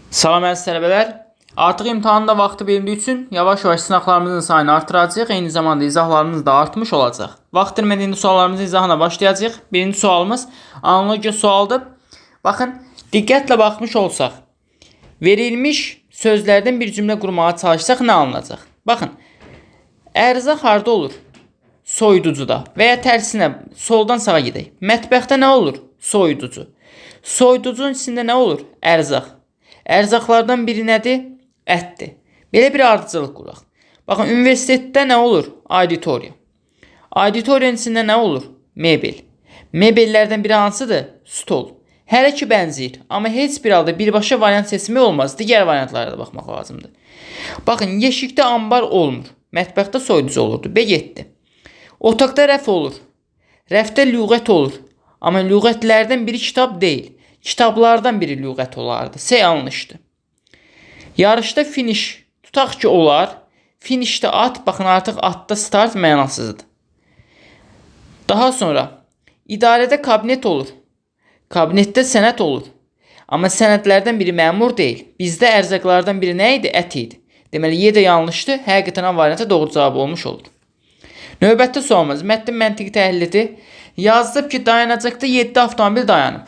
Salam əziz tələbələr. Artıq imtahanın da vaxtı bilindiyi üçün yavaş-yavaş sınaqlarımızın sayını artıracağıq. Eyni zamanda izahlarımız da artmış olacaq. Vaxt itirmədən indi suallarımızın izahına başlayacağıq. Birinci sualımız analogiya sualdır. Baxın, diqqətlə baxmış olsaq, verilmiş sözlərdən bir cümlə qurmağa çalışsaq nə alınacaq? Baxın, ərzaq harda olur? Soyuducuda və ya tərsinə soldan sağa gedək. Mətbəxdə nə olur? Soyuducu. Soyuducunun içində nə olur? Ərzaq. Ərzaqlardan biri nədir? Ətdir. Belə bir ardıcıllıq quraq. Baxın, universitetdə nə olur? Auditoriya. Auditoriyanın içində nə olur? Mebel. Mebellərdən biri hansıdır? Stol. Hələ ki bənzəyir, amma heç bir halda birbaşa variant seçimi olmaz. Digər variantlara da baxmaq lazımdır. Baxın, yeşikdə ambar olmur. Mətbəxdə soyuducu olurdu. B getdi. Otaqda rəf olur. Rəfdə lüğət olur. Amma lüğətlərdən biri kitab deyil. Kitablardan biri lüğət olardı. C yanlışdır. Yarışda finiş tutaq ki olar. Finişdə at, baxın artıq atda start mənasızdır. Daha sonra idarədə kabinet olur. Kabinetdə sənəd olur. Amma sənədlərdən biri məmur deyil. Bizdə ərzaqlardan biri nə idi? Ət idi. Deməli Y də yanlışdır. Həqiqətən A variantı doğru cavab olmuş oldu. Növbəti sualımız mətnin məntiqi təhlilidir. Yazdıb ki, dayanacaqda 7 avtomobil dayanıb.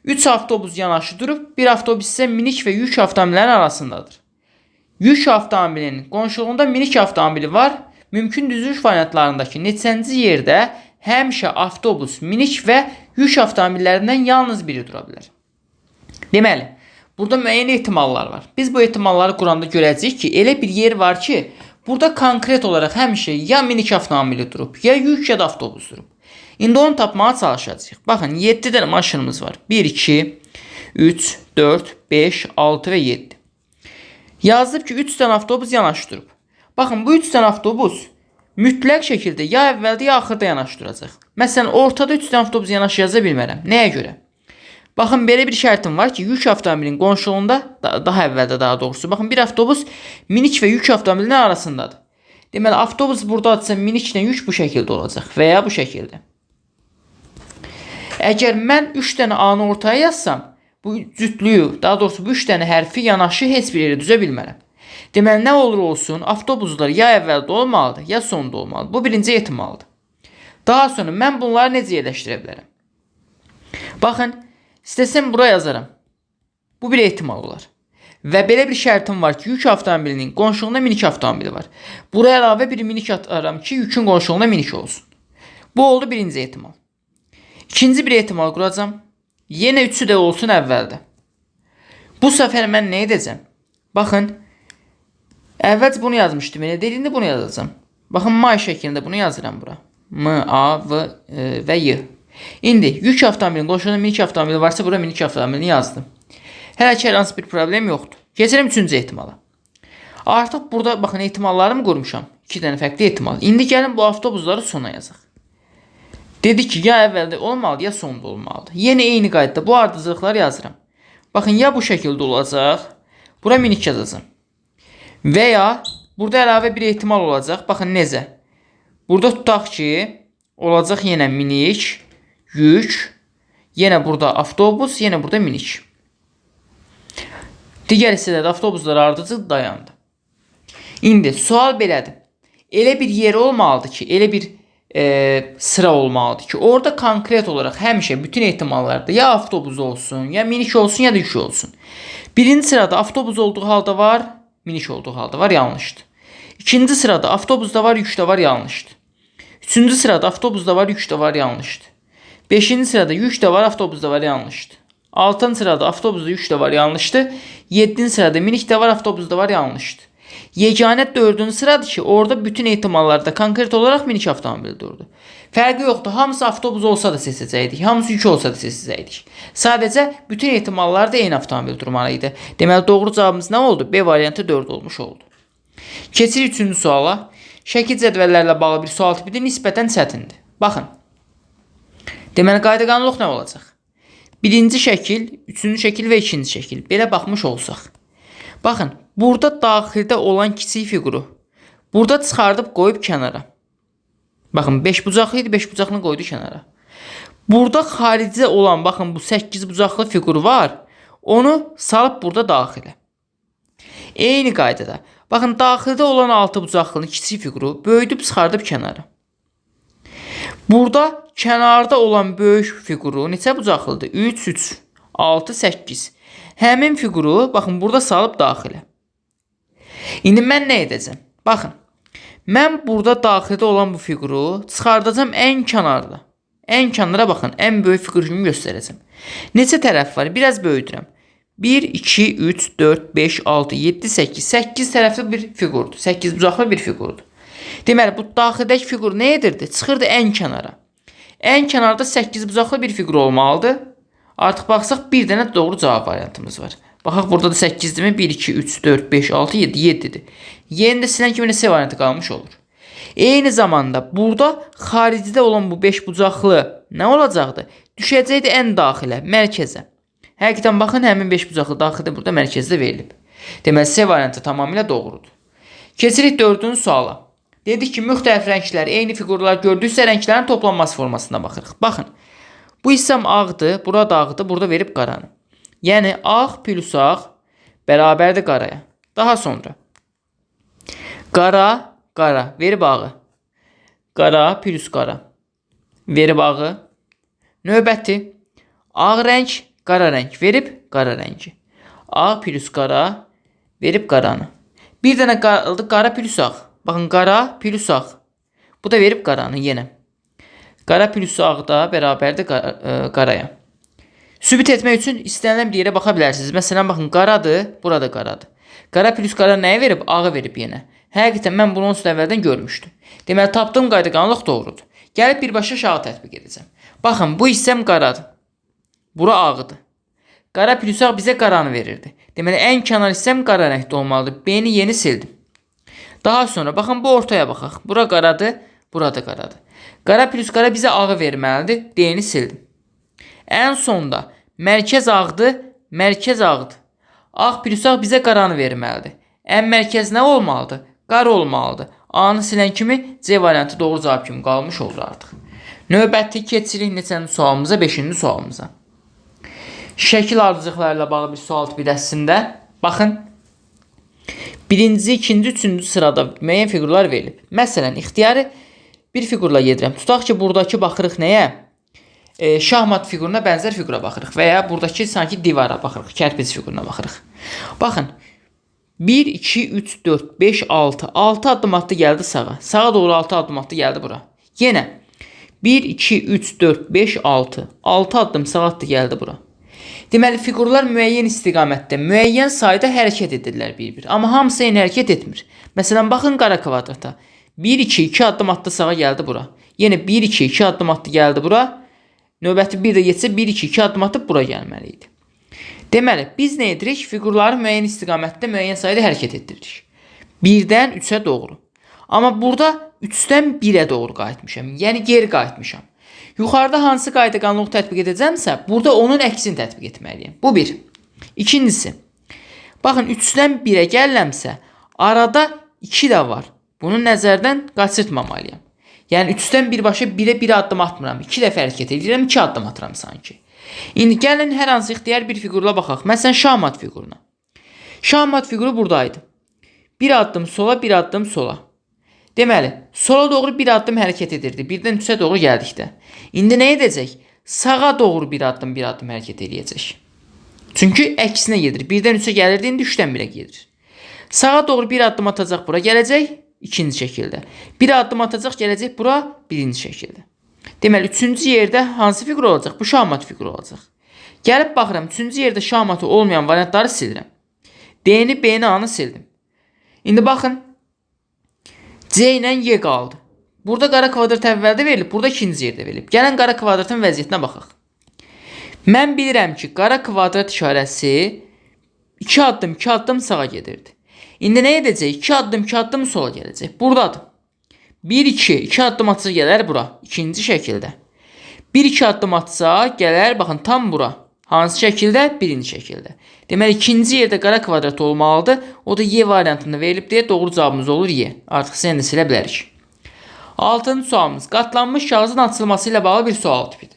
3 avtobus yanaşı durub, bir avtobus isə minik və yük avtomobillərinin arasındadır. Yük avtomobilinin qonşuluğunda minik avtomobili var. Mümkün düzülüş variantlarındakı neçənci yerdə həmişə avtobus, minik və yük avtomobillərindən yalnız biri dura bilər. Deməli, burada müəyyən ehtimallar var. Biz bu ehtimalları quranda görəcəyik ki, elə bir yer var ki, burada konkret olaraq həmişə ya minik avtomobili durub, ya yük ya da avtobus durub. İndi onu tapmağa çalışacağıq. Baxın, 7 dənə maşınımız var. 1, 2, 3, 4, 5, 6 və 7. Yazıb ki, 3 dənə avtobus yanaşı durub. Baxın, bu 3 dənə avtobus mütləq şəkildə ya əvvəldə ya axırda yanaşı duracaq. Məsələn, ortada 3 dənə avtobus yanaşı yaza bilmərəm. Nəyə görə? Baxın, belə bir şərtim var ki, yük avtomobilinin qonşuluğunda, daha əvvəldə daha doğrusu, baxın, bir avtobus minik və yük avtomobilinin arasındadır. Deməli, avtobus buradadırsa miniklə yük bu şəkildə olacaq və ya bu şəkildə. Əgər mən 3 dənə A-nı ortaya yazsam, bu cütlüyü, daha doğrusu bu 3 dənə hərfi yanaşı heç bir yerə düzə bilmərəm. Deməli, nə olur olsun, avtobuslar ya əvvəldə olmalıdır, ya sonda olmalıdır. Bu birinci ehtimaldır. Daha sonra mən bunları necə yerləşdirə bilərəm? Baxın, istəsəm bura yazaram. Bu bir ehtimal olar. Və belə bir şərtim var ki, yük avtomobilinin qonşuluğunda minik avtomobili var. Buraya əlavə bir minik ataram ki, yükün qonşuluğunda minik olsun. Bu oldu birinci ehtimal. İkinci bir ehtimal quracağam. Yenə üçü də olsun əvvəldə. Bu səfər mən nə edəcəm? Baxın, əvvəlcə bunu yazmışdım. Elə deyil, indi bunu yazacağam. Baxın, may şəklində bunu yazıram bura. M, A, V və Y. İndi yük avtomobilinin qonşuluğunda minik avtomobili varsa bura minik avtomobilini yazdım. Hələ ki hər hansı bir problem yoxdur. Keçirəm üçüncü ehtimala. Artıq burada baxın ehtimallarımı qurmuşam. 2 dənə fərqli ehtimal. İndi gəlin bu avtobusları sona yazaq. Dedik ki, ya əvvəldə olmalıdır, ya sonda olmalıdır. Yenə eyni qaydada bu ardıcıllıqları yazıram. Baxın, ya bu şəkildə olacaq. Bura minik yazacağam. Və ya burada əlavə bir ehtimal olacaq. Baxın necə? Burada tutaq ki, olacaq yenə minik, yük, yenə burada avtobus, yenə burada minik. Digər hissədə də avtobuslar ardıcıl dayandı. İndi sual belədir. Elə bir yer olmalıdır ki, elə bir sıra olmalıdır ki, orada konkret olaraq həmişə bütün ehtimallarda ya avtobus olsun, ya minik olsun, ya da yük olsun. Birinci sırada avtobus olduğu halda var, minik olduğu halda var, yanlışdır. İkinci sırada avtobus da var, yük də var, yanlışdır. Üçüncü sırada avtobus da var, yük də var, yanlışdır. Beşinci sırada yük də var, avtobus da var, yanlışdır. Altıncı sırada avtobusda yük də var, yanlışdır. Yeddinci sırada minik də var, avtobus da var, yanlışdır. Yeganə dördüncü sıradır ki, orada bütün ehtimallarda konkret olaraq minik avtomobil durdu. Fərqi yoxdur. Hamısı avtobus olsa da seçəcəkdik, hamısı yük olsa da seçəcəkdik. Sadəcə bütün ehtimallarda eyni avtomobil durmalı idi. Deməli doğru cavabımız nə oldu? B variantı 4 olmuş oldu. Keçirik üçüncü suala. Şəkil cədvəllərlə bağlı bir sual tipidir, nisbətən çətindir. Baxın. Deməli qayda qanunluq nə olacaq? Birinci şəkil, üçüncü şəkil və ikinci şəkil. Belə baxmış olsaq. Baxın, burada daxildə olan kiçik fiquru burada çıxardıb qoyub kənara. Baxın, 5 bucaqlı idi, 5 bucaqlı qoydu kənara. Burada xaricdə olan, baxın, bu 8 bucaqlı fiqur var. Onu salıb burada daxilə. Eyni qaydada. Baxın, daxildə olan 6 bucaqlının kiçik fiquru böyüdüb çıxardıb kənara. Burada kənarda olan böyük fiquru neçə bucaqlıdır? 3, 3, 6, 8. Həmin fiquru baxın burada salıb daxilə. İndi mən nə edəcəm? Baxın, mən burada daxildə olan bu fiquru çıxardacam ən kənarda. Ən kənara baxın, ən böyük fiqur kimi göstərəcəm. Neçə tərəf var? Biraz böyüdürəm. 1, 2, 3, 4, 5, 6, 7, 8. 8 tərəfli bir fiqurdur. 8 bucaqlı bir fiqurdur. Deməli, bu daxildəki fiqur nə edirdi? Çıxırdı ən kənara. Ən kənarda 8 bucaqlı bir fiqur olmalıdır. Artıq baxsaq bir dənə doğru cavab variantımız var. Baxaq burada da 8-dirmi? 1, 2, 3, 4, 5, 6, 7, 7-dir. Yenə də silən kimi C variantı qalmış olur. Eyni zamanda burada xaricdə olan bu 5 bucaqlı nə olacaqdı? Düşəcəkdi ən daxilə, mərkəzə. Həqiqətən baxın, həmin 5 bucaqlı daxildə burada mərkəzdə verilib. Deməli, C variantı tamamilə doğrudur. Keçirik 4-cü suala. Dedik ki, müxtəlif rənglər, eyni fiqurlar gördüksə rənglərin toplanması formasına baxırıq. Baxın, bu hissəm ağdır, burada ağdır, burada verib qaranı. Yəni, ağ plus ağ bərabərdir qaraya. Daha sonra qara, qara verib ağı. Qara plus qara verib ağı. Növbəti ağ rəng, qara rəng verib qara rəngi. Ağ plus qara verib qaranı. Bir dənə qaldı qara plus ağ. Baxın, qara plus ağ. Bu da verib qaranı yenə. Qara plus ağ da bərabərdir qaraya. Sübut etmək üçün istənilən bir yerə baxa bilərsiniz. Məsələn, baxın, qaradır, burada qaradır. Qara plus qara nəyə verib? Ağı verib yenə. Həqiqətən mən bunu onsuz əvvəldən görmüşdüm. Deməli, tapdığım qayda-qanunluq doğrudur. Gəlib birbaşa aşağı tətbiq edəcəm. Baxın, bu hissəm qaradır. Bura ağıdır. Qara plus ağ bizə qaranı verirdi. Deməli, ən kənar hissəm qara rəngdə olmalıdır. B-ni yeni sildim. Daha sonra, baxın, bu ortaya baxaq. Bura qaradır, burada qaradır. Qara plus qara bizə ağı verməlidir. D-ni sildim. Ən sonda mərkəz ağdır, mərkəz ağdır. Ağ plus ağ bizə qaranı verməlidir. Ən mərkəz nə olmalıdır? Qara olmalıdır. A-nı silən kimi C variantı doğru cavab kimi qalmış olur artıq. Növbəti keçirik neçənci sualımıza? 5-ci sualımıza. Şəkil ardıcıqları ilə bağlı bir sual tipi əslində. Baxın. Birinci, ikinci, üçüncü sırada müəyyən fiqurlar verilib. Məsələn, ixtiyari bir fiqurla gedirəm. Tutaq ki, buradakı baxırıq nəyə? Şahmat fiquruna bənzər fiqura baxırıq və ya buradakı sanki divara baxırıq, kərpic fiquruna baxırıq. Baxın. 1, 2, 3, 4, 5, 6. 6 addım atdı gəldi sağa. Sağa doğru 6 addım atdı gəldi bura. Yenə 1, 2, 3, 4, 5, 6. 6 addım sağa atdı gəldi bura. Deməli, fiqurlar müəyyən istiqamətdə, müəyyən sayda hərəkət edirlər bir-bir. Amma hamısı eyni hərəkət etmir. Məsələn, baxın qara kvadrata. 1, 2, 2 addım atdı sağa gəldi bura. Yenə 1, 2, 2 addım atdı gəldi bura. Növbəti bir də getsə 1, 2, 2 addım atıb bura gəlməli idi. Deməli, biz nə edirik? Fiqurları müəyyən istiqamətdə müəyyən sayda hərəkət etdiririk. 1-dən 3-ə doğru. Amma burada 3-dən 1-ə doğru qayıtmışam. Yəni geri qayıtmışam. Yuxarıda hansı qayda-qanunluq tətbiq edəcəmsə, burada onun əksini tətbiq etməliyəm. Bu bir. İkincisi, baxın 3-dən 1-ə gəlirəmsə, arada 2 də var. Bunu nəzərdən qaçırtmamalıyam. Yəni 3-dən birbaşa 1-ə 1 addım atmıram. 2 dəfə hərəkət edirəm, 2 addım atıram sanki. İndi gəlin hər hansı ixtiyar bir fiqurla baxaq. Məsələn, şahmat fiquruna. Şahmat fiquru buradaydı. Bir addım sola, bir addım sola. Deməli, sola doğru bir addım hərəkət edirdi. 1-dən 3-ə doğru gəldikdə. İndi nə edəcək? Sağa doğru bir addım, bir addım hərəkət eləyəcək. Çünki əksinə gedir. 1-dən 3-ə gəlirdi, indi 3-dən 1-ə gedir. Sağa doğru bir addım atacaq, bura gələcək ikinci şəkildə. Bir addım atacaq, gələcək bura birinci şəkildə. Deməli, üçüncü yerdə hansı fiqur olacaq? Bu şahmat fiquru olacaq. Gəlib baxıram, üçüncü yerdə şahmatı olmayan variantları silirəm. D-ni, B-ni, A-nı sildim. İndi baxın, C ilə Y qaldı. Burada qara kvadrat əvvəldə verilib, burada ikinci yerdə verilib. Gəlin qara kvadratın vəziyyətinə baxaq. Mən bilirəm ki, qara kvadrat işarəsi 2 addım, 2 addım sağa gedirdi. İndi nə edəcək? 2 addım, 2 addım sola gələcək. Buradadır. 1, 2, 2 addım atsa gələr bura. İkinci şəkildə. 1, 2 addım atsa gələr, baxın, tam bura. Hansı şəkildə? Birinci şəkildə. Deməli, ikinci yerdə qara kvadrat olmalıdır. O da Y variantında verilib deyə doğru cavabımız olur Y. Artıq səni də silə bilərik. Altıncı sualımız qatlanmış kağızın açılması ilə bağlı bir sual tipidir.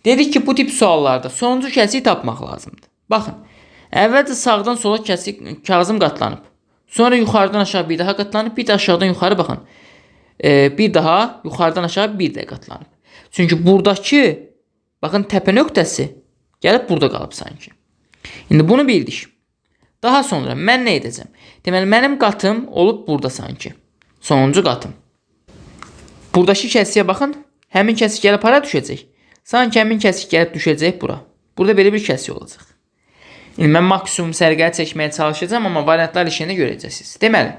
Dedik ki, bu tip suallarda sonuncu kəsiyi tapmaq lazımdır. Baxın, Əvvəlcə sağdan sola kəsik kağızım qatlanıb. Sonra yuxarıdan aşağı bir daha qatlanıb, bir də aşağıdan yuxarı baxın. Bir daha yuxarıdan aşağı bir də qatlanıb. Çünki buradakı baxın təpə nöqtəsi gəlib burada qalıb sanki. İndi bunu bildik. Daha sonra mən nə edəcəm? Deməli mənim qatım olub burada sanki. Sonuncu qatım. Buradakı kəsiyə baxın. Həmin kəsik gəlib hara düşəcək? Sanki həmin kəsik gəlib düşəcək bura. Burada belə bir kəsik olacaq. İndi mən maksimum səliqəli çəkməyə çalışacağam, amma variantlar işində görəcəksiniz. Deməli,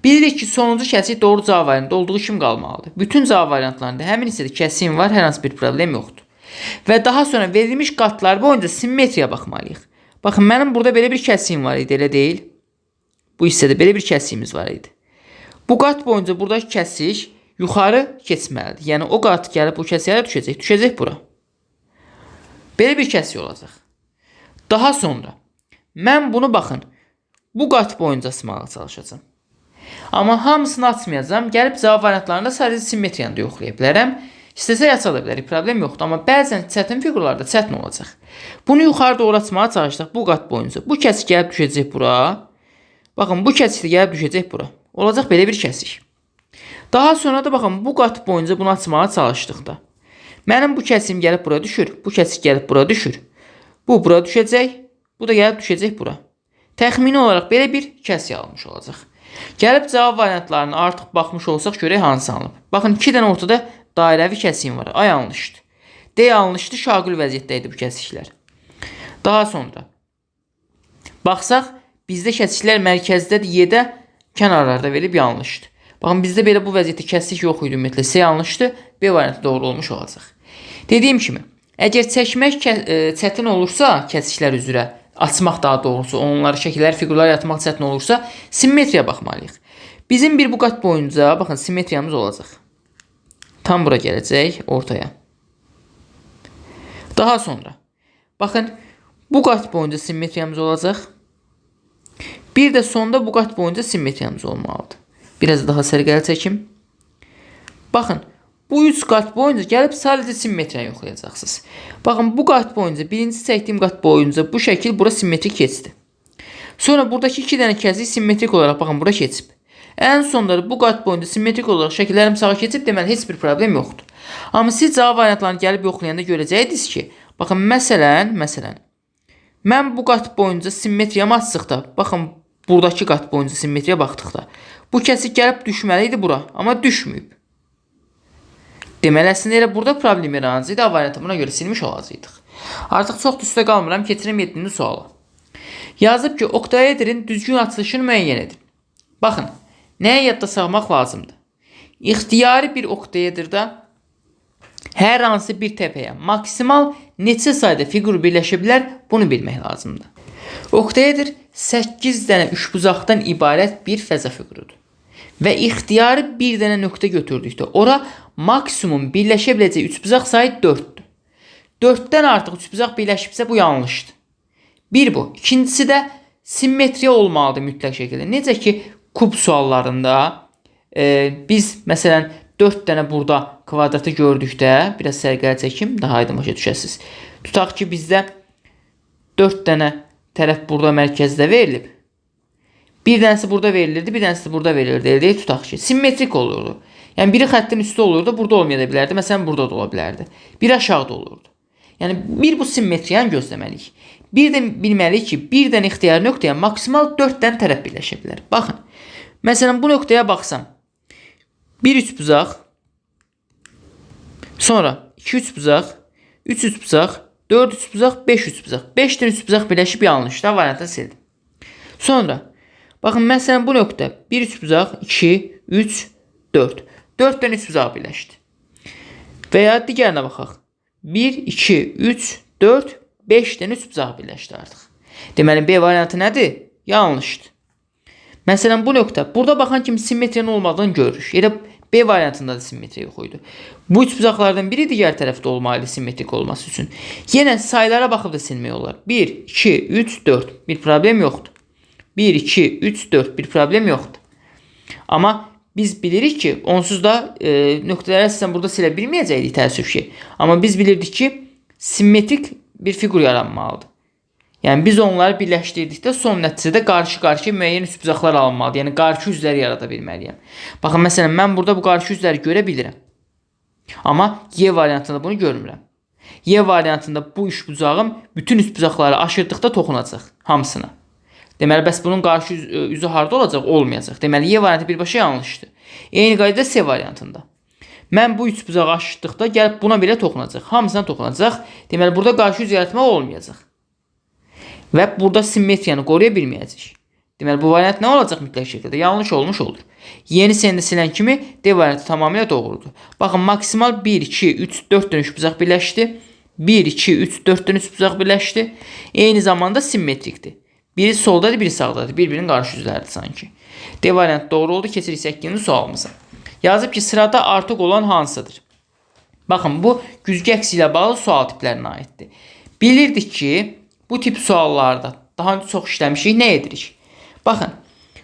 bilirik ki, sonuncu kəsik doğru cavab variantında olduğu kimi qalmalıdır. Bütün cavab variantlarında həmin hissədə kəsiyim var, hər hansı bir problem yoxdur. Və daha sonra verilmiş qatlar boyunca simmetriya baxmalıyıq. Baxın, mənim burada belə bir kəsiyim var idi, elə deyil. Bu hissədə belə bir kəsiyimiz var idi. Bu qat boyunca buradakı kəsik yuxarı keçməlidir. Yəni o qat gəlib bu kəsiyə düşəcək, düşəcək bura. Belə bir kəsik olacaq. Daha sonra mən bunu baxın, bu qat boyunca açmağa çalışacağam. Amma hamısını açmayacağam. Gəlib cavab variantlarında sadəcə simmetriyanı da yoxlaya bilərəm. İstəsək aça da bilərik, problem yoxdur. Amma bəzən çətin fiqurlarda çətin olacaq. Bunu yuxarı doğru açmağa çalışdıq bu qat boyunca. Bu kəsik gəlib düşəcək bura. Baxın, bu kəsik də gəlib düşəcək bura. Olacaq belə bir kəsik. Daha sonra da baxın, bu qat boyunca bunu açmağa çalışdıqda mənim bu kəsim gəlib bura düşür, bu kəsik gəlib bura düşür. Bu bura düşəcək, bu da gəlib düşəcək bura. Təxmini olaraq belə bir kəsik almış olacaq. Gəlib cavab variantlarına artıq baxmış olsaq görək hansı alınıb. Baxın, 2 dənə ortada dairəvi kəsiyim var. A yanlışdır. D yanlışdır, şaqül vəziyyətdə idi bu kəsiklər. Daha sonra baxsaq, bizdə kəsiklər mərkəzdədir, Y-də kənarlarda verib yanlışdır. Baxın, bizdə belə bu vəziyyətdə kəsik yox idi ümumiyyətlə. C yanlışdır, B variantı doğru olmuş olacaq. Dediyim kimi, əgər çəkmək çətin olursa, kəsiklər üzrə açmaq daha doğrusu, onları şəkillər, fiqurlar yaratmaq çətin olursa, simmetriya baxmalıyıq. Bizim bir bu qat boyunca, baxın, simmetriyamız olacaq. Tam bura gələcək, ortaya. Daha sonra, baxın, bu qat boyunca simmetriyamız olacaq. Bir də sonda bu qat boyunca simmetriyamız olmalıdır. Biraz daha səliqəli çəkim. Baxın, bu 3 qat boyunca gəlib sadəcə simmetriyanı yoxlayacaqsınız. Baxın, bu qat boyunca, birinci çəkdiyim qat boyunca bu şəkil bura simmetrik keçdi. Sonra buradakı 2 dənə kəsik simmetrik olaraq baxın bura keçib. Ən sonda da bu qat boyunca simmetrik olaraq şəkillərim sağa keçib, deməli heç bir problem yoxdur. Amma siz cavab variantlarını gəlib yoxlayanda görəcəydiniz ki, baxın məsələn, mən bu qat boyunca simmetriyamı açdıqda, baxın buradakı qat boyunca simmetriya baxdıqda, bu kəsik gəlib düşməli idi bura, amma düşməyib. Deməli, əslində elə burada problem yaranacaqdı, A variantı buna görə silmiş olacaqdıq. Artıq çox da üstə qalmıram, keçirim 7-ci suala. Yazıb ki, oktaedrin düzgün açılışını müəyyən edin. Baxın, nəyə yadda saxlamaq lazımdır? İxtiyari bir oktaedrdə hər hansı bir təpəyə maksimal neçə sayda fiqur birləşə bilər, bunu bilmək lazımdır. Oktaedr 8 dənə üçbucaqdan ibarət bir fəza fiqurudur. Və ixtiyari bir dənə nöqtə götürdükdə ora maksimum birləşə biləcək üçbucaq sayı 4-dür. 4-dən artıq üçbucaq birləşibsə bu yanlışdır. Bir bu. İkincisi də simmetriya olmalıdır mütləq şəkildə. Necə ki kub suallarında biz məsələn 4 dənə burada kvadratı gördükdə, biraz səliqəli çəkim, daha aydın başa düşəsiniz. Tutaq ki bizdə 4 dənə tərəf burada mərkəzdə verilib. Bir dənəsi burada verilirdi, bir dənəsi burada verilirdi. Elə deyil, tutaq ki, simmetrik olurdu. Yəni biri xəttin üstü olurdu, burada olmaya da bilərdi. Məsələn, burada da ola bilərdi. Biri aşağıda olurdu. Yəni bir bu simmetriyanı gözləməliyik. Bir də bilməliyik ki, bir dənə ixtiyari nöqtəyə maksimal 4 dənə tərəf birləşə bilər. Baxın. Məsələn, bu nöqtəyə baxsam, 1 üçbucaq, sonra 2 üçbucaq, 3 üçbucaq, 4 üçbucaq, 5 üçbucaq. 5 dənə üçbucaq birləşib yanlışdır. Variantı sildim. Sonra baxın, məsələn, bu nöqtə 1 üçbucaq, 2, 3, 4. 4 dənə üçbucaq birləşdi. Və ya digərinə baxaq. 1, 2, 3, 4, 5 dənə üçbucaq birləşdi artıq. Deməli, B variantı nədir? Yanlışdır. Məsələn, bu nöqtə. Burada baxan kimi simmetriyanın olmadığını görürük. Elə B variantında da simmetriya yox idi. Bu üçbucaqlardan biri digər tərəfdə olmalı idi simmetrik olması üçün. Yenə saylara baxıb da silmək olar. 1, 2, 3, 4. Bir problem yoxdur. 1, 2, 3, 4. Bir problem yoxdur. Amma biz bilirik ki, onsuz da nöqtələri əsasən burada silə bilməyəcəkdik təəssüf ki. Amma biz bilirdik ki, simmetrik bir fiqur yaranmalıdır. Yəni biz onları birləşdirdikdə son nəticədə qarşı-qarşıya müəyyən üçbucaqlar alınmalıdır. Yəni qarşı üzləri yarada bilməliyəm. Baxın, məsələn, mən burada bu qarşı üzləri görə bilirəm. Amma Y variantında bunu görmürəm. Y variantında bu üçbucağım bütün üçbucaqları aşırdıqda toxunacaq hamısına. Deməli, bəs bunun qarşı üzü harda olacaq? Olmayacaq. Deməli, Y variantı birbaşa yanlışdır. Eyni qaydada C variantında. Mən bu üçbucağı aşırdıqda gəlib buna belə toxunacaq. Hamısına toxunacaq. Deməli, burada qarşı üz yaratmaq olmayacaq. Və burada simmetriyanı qoruya bilməyəcək. Deməli, bu variant nə olacaq mütləq şəkildə? Yanlış olmuş olur. Yeni S-ni silən kimi D variantı tamamilə doğrudur. Baxın, maksimal 1, 2, 3, 4 dənə üçbucaq birləşdi. 1, 2, 3, 4 dənə üçbucaq birləşdi. Eyni zamanda simmetrikdir. Biri soldadır, biri sağdadır. Bir-birinin qarşı üzləridir sanki. D variantı doğru oldu. Keçirik 8-ci sualımıza. Yazıb ki, sırada artıq olan hansıdır? Baxın, bu güzgü əksi ilə bağlı sual tiplərinə aiddir. Bilirdik ki, bu tip suallarda daha öncə çox işləmişik. Nə edirik? Baxın,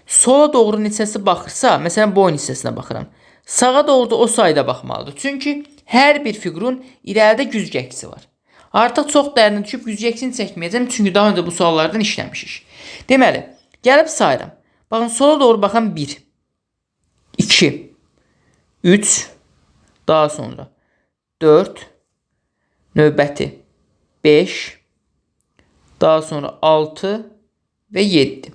sola doğru neçəsi baxırsa, məsələn, boyun hissəsinə baxıram. Sağa doğru da o sayda baxmalıdır. Çünki hər bir fiqurun irəlidə güzgü əksi var. Artıq çox dərinə düşüb güzgü əksini çəkməyəcəm, çünki daha öncə bu suallardan işləmişik. Deməli, gəlib sayıram. Baxın, sola doğru baxan 1, 2, 3, daha sonra 4, növbəti 5, daha sonra 6 və 7.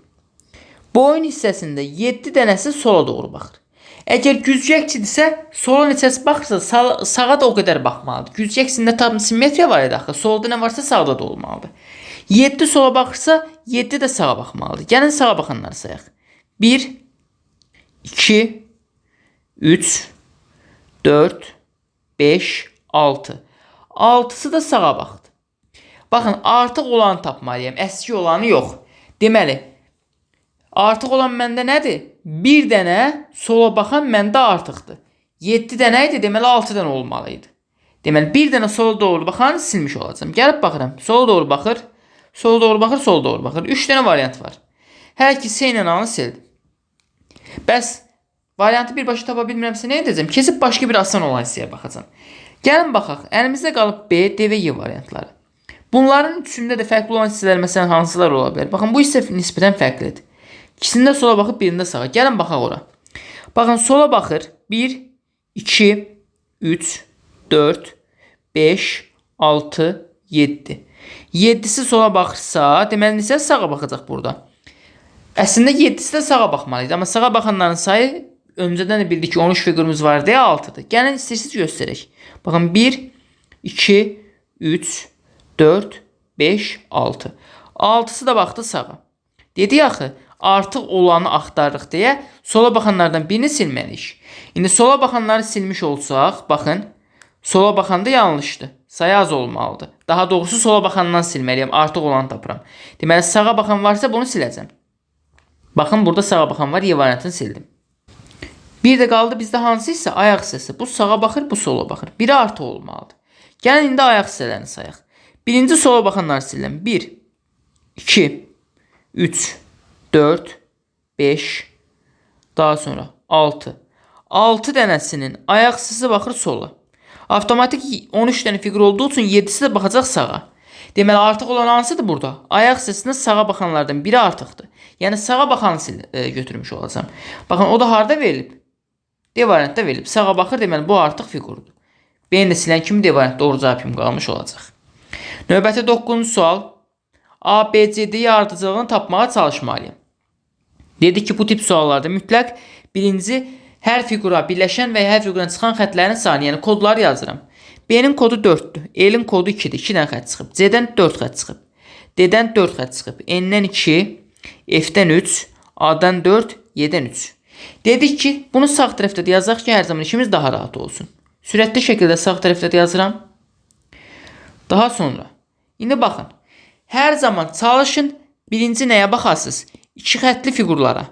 Boyun hissəsində 7 dənəsi sola doğru baxır. Əgər güzgü əksidirsə, sola neçəsi baxırsa, sağa da o qədər baxmalıdır. Güzgü əksində tam simmetriya var idi axı. Solda nə varsa sağda da olmalıdır. 7 sola baxırsa, 7 də sağa baxmalıdır. Gəlin sağa baxanları sayaq. 1, 2, 3, 4, 5, 6. 6-sı da sağa baxdı. Baxın, artıq olanı tapmalıyam. Əski olanı yox. Deməli, artıq olan məndə nədir? Bir dənə sola baxan məndə artıqdır. 7 dənə idi, deməli 6 dənə olmalı idi. Deməli, bir dənə sola doğru baxanı silmiş olacağam. Gəlib baxıram. Sola doğru baxır, sola doğru baxır, sola doğru baxır. 3 dənə variant var. Hələ ki C ilə A-nı sildim. Bəs variantı birbaşa tapa bilmirəmsə nə edəcəm? Keçib başqa bir asan olan hissəyə baxacağam. Gəlin baxaq. Əlimizdə qalıb B, D və Y variantları. Bunların üçündə də fərqli olan hissələr məsələn hansılar ola bilər? Baxın, bu hissə nisbətən fərqlidir. İkisində sola baxıb, birində sağa. Gəlin baxaq ora. Baxın, sola baxır. 1, 2, 3, 4, 5, 6, 7. 7-si sola baxırsa, deməli neçə sağa baxacaq burada? Əslində 7-si də sağa baxmalı idi. Amma sağa baxanların sayı öncədən də bildik ki, 13 fiqurumuz var deyə 6-dır. Gəlin istəyirsiniz göstərək. Baxın, 1, 2, 3, 4, 5, 6. 6-sı da baxdı sağa. Dedi axı, artıq olanı axtarırıq deyə sola baxanlardan birini silməliyik. İndi sola baxanları silmiş olsaq, baxın, sola baxanda yanlışdır. Sayı az olmalıdır. Daha doğrusu sola baxandan silməliyəm, artıq olanı tapıram. Deməli, sağa baxan varsa bunu siləcəm. Baxın, burada sağa baxan var, Y variantını sildim. Bir də qaldı bizdə hansı hissə? Ayaq hissəsi. Bu sağa baxır, bu sola baxır. Biri artıq olmalıdır. Gəlin indi ayaq hissələrini sayaq. Birinci sola baxanları silirəm. 1, 2, 3, 4, 5, daha sonra 6. 6 dənəsinin ayaq hissəsi baxır sola. Avtomatik 13 dənə fiqur olduğu üçün 7-si də baxacaq sağa. Deməli, artıq olan hansıdır burada? Ayaq hissəsində sağa baxanlardan biri artıqdır. Yəni sağa baxanı götürmüş olacağam. Baxın, o da harda verilib? D variantda verilib. Sağa baxır, deməli bu artıq fiqurdur. B-ni də silən kimi D variantı doğru cavab kimi qalmış olacaq. Növbəti 9-cu sual. A, B, C, D ardıcıllığını tapmağa çalışmalıyam. Dedik ki, bu tip suallarda mütləq birinci hər fiqura birləşən və hər fiquradan çıxan xətlərin sayını, yəni kodları yazıram. B-nin kodu 4-dür. L-in kodu 2-dir. 2 dənə xətt çıxıb. C-dən 4 xətt çıxıb. D-dən 4 xətt çıxıb. N-dən 2, F-dən 3, A-dan 4, Y-dən 3. Dedik ki, bunu sağ tərəfdə də yazaq ki, hər zaman işimiz daha rahat olsun. Sürətli şəkildə sağ tərəfdə də yazıram. Daha sonra, indi baxın. Hər zaman çalışın, birinci nəyə baxasınız? İki xəttli fiqurlara.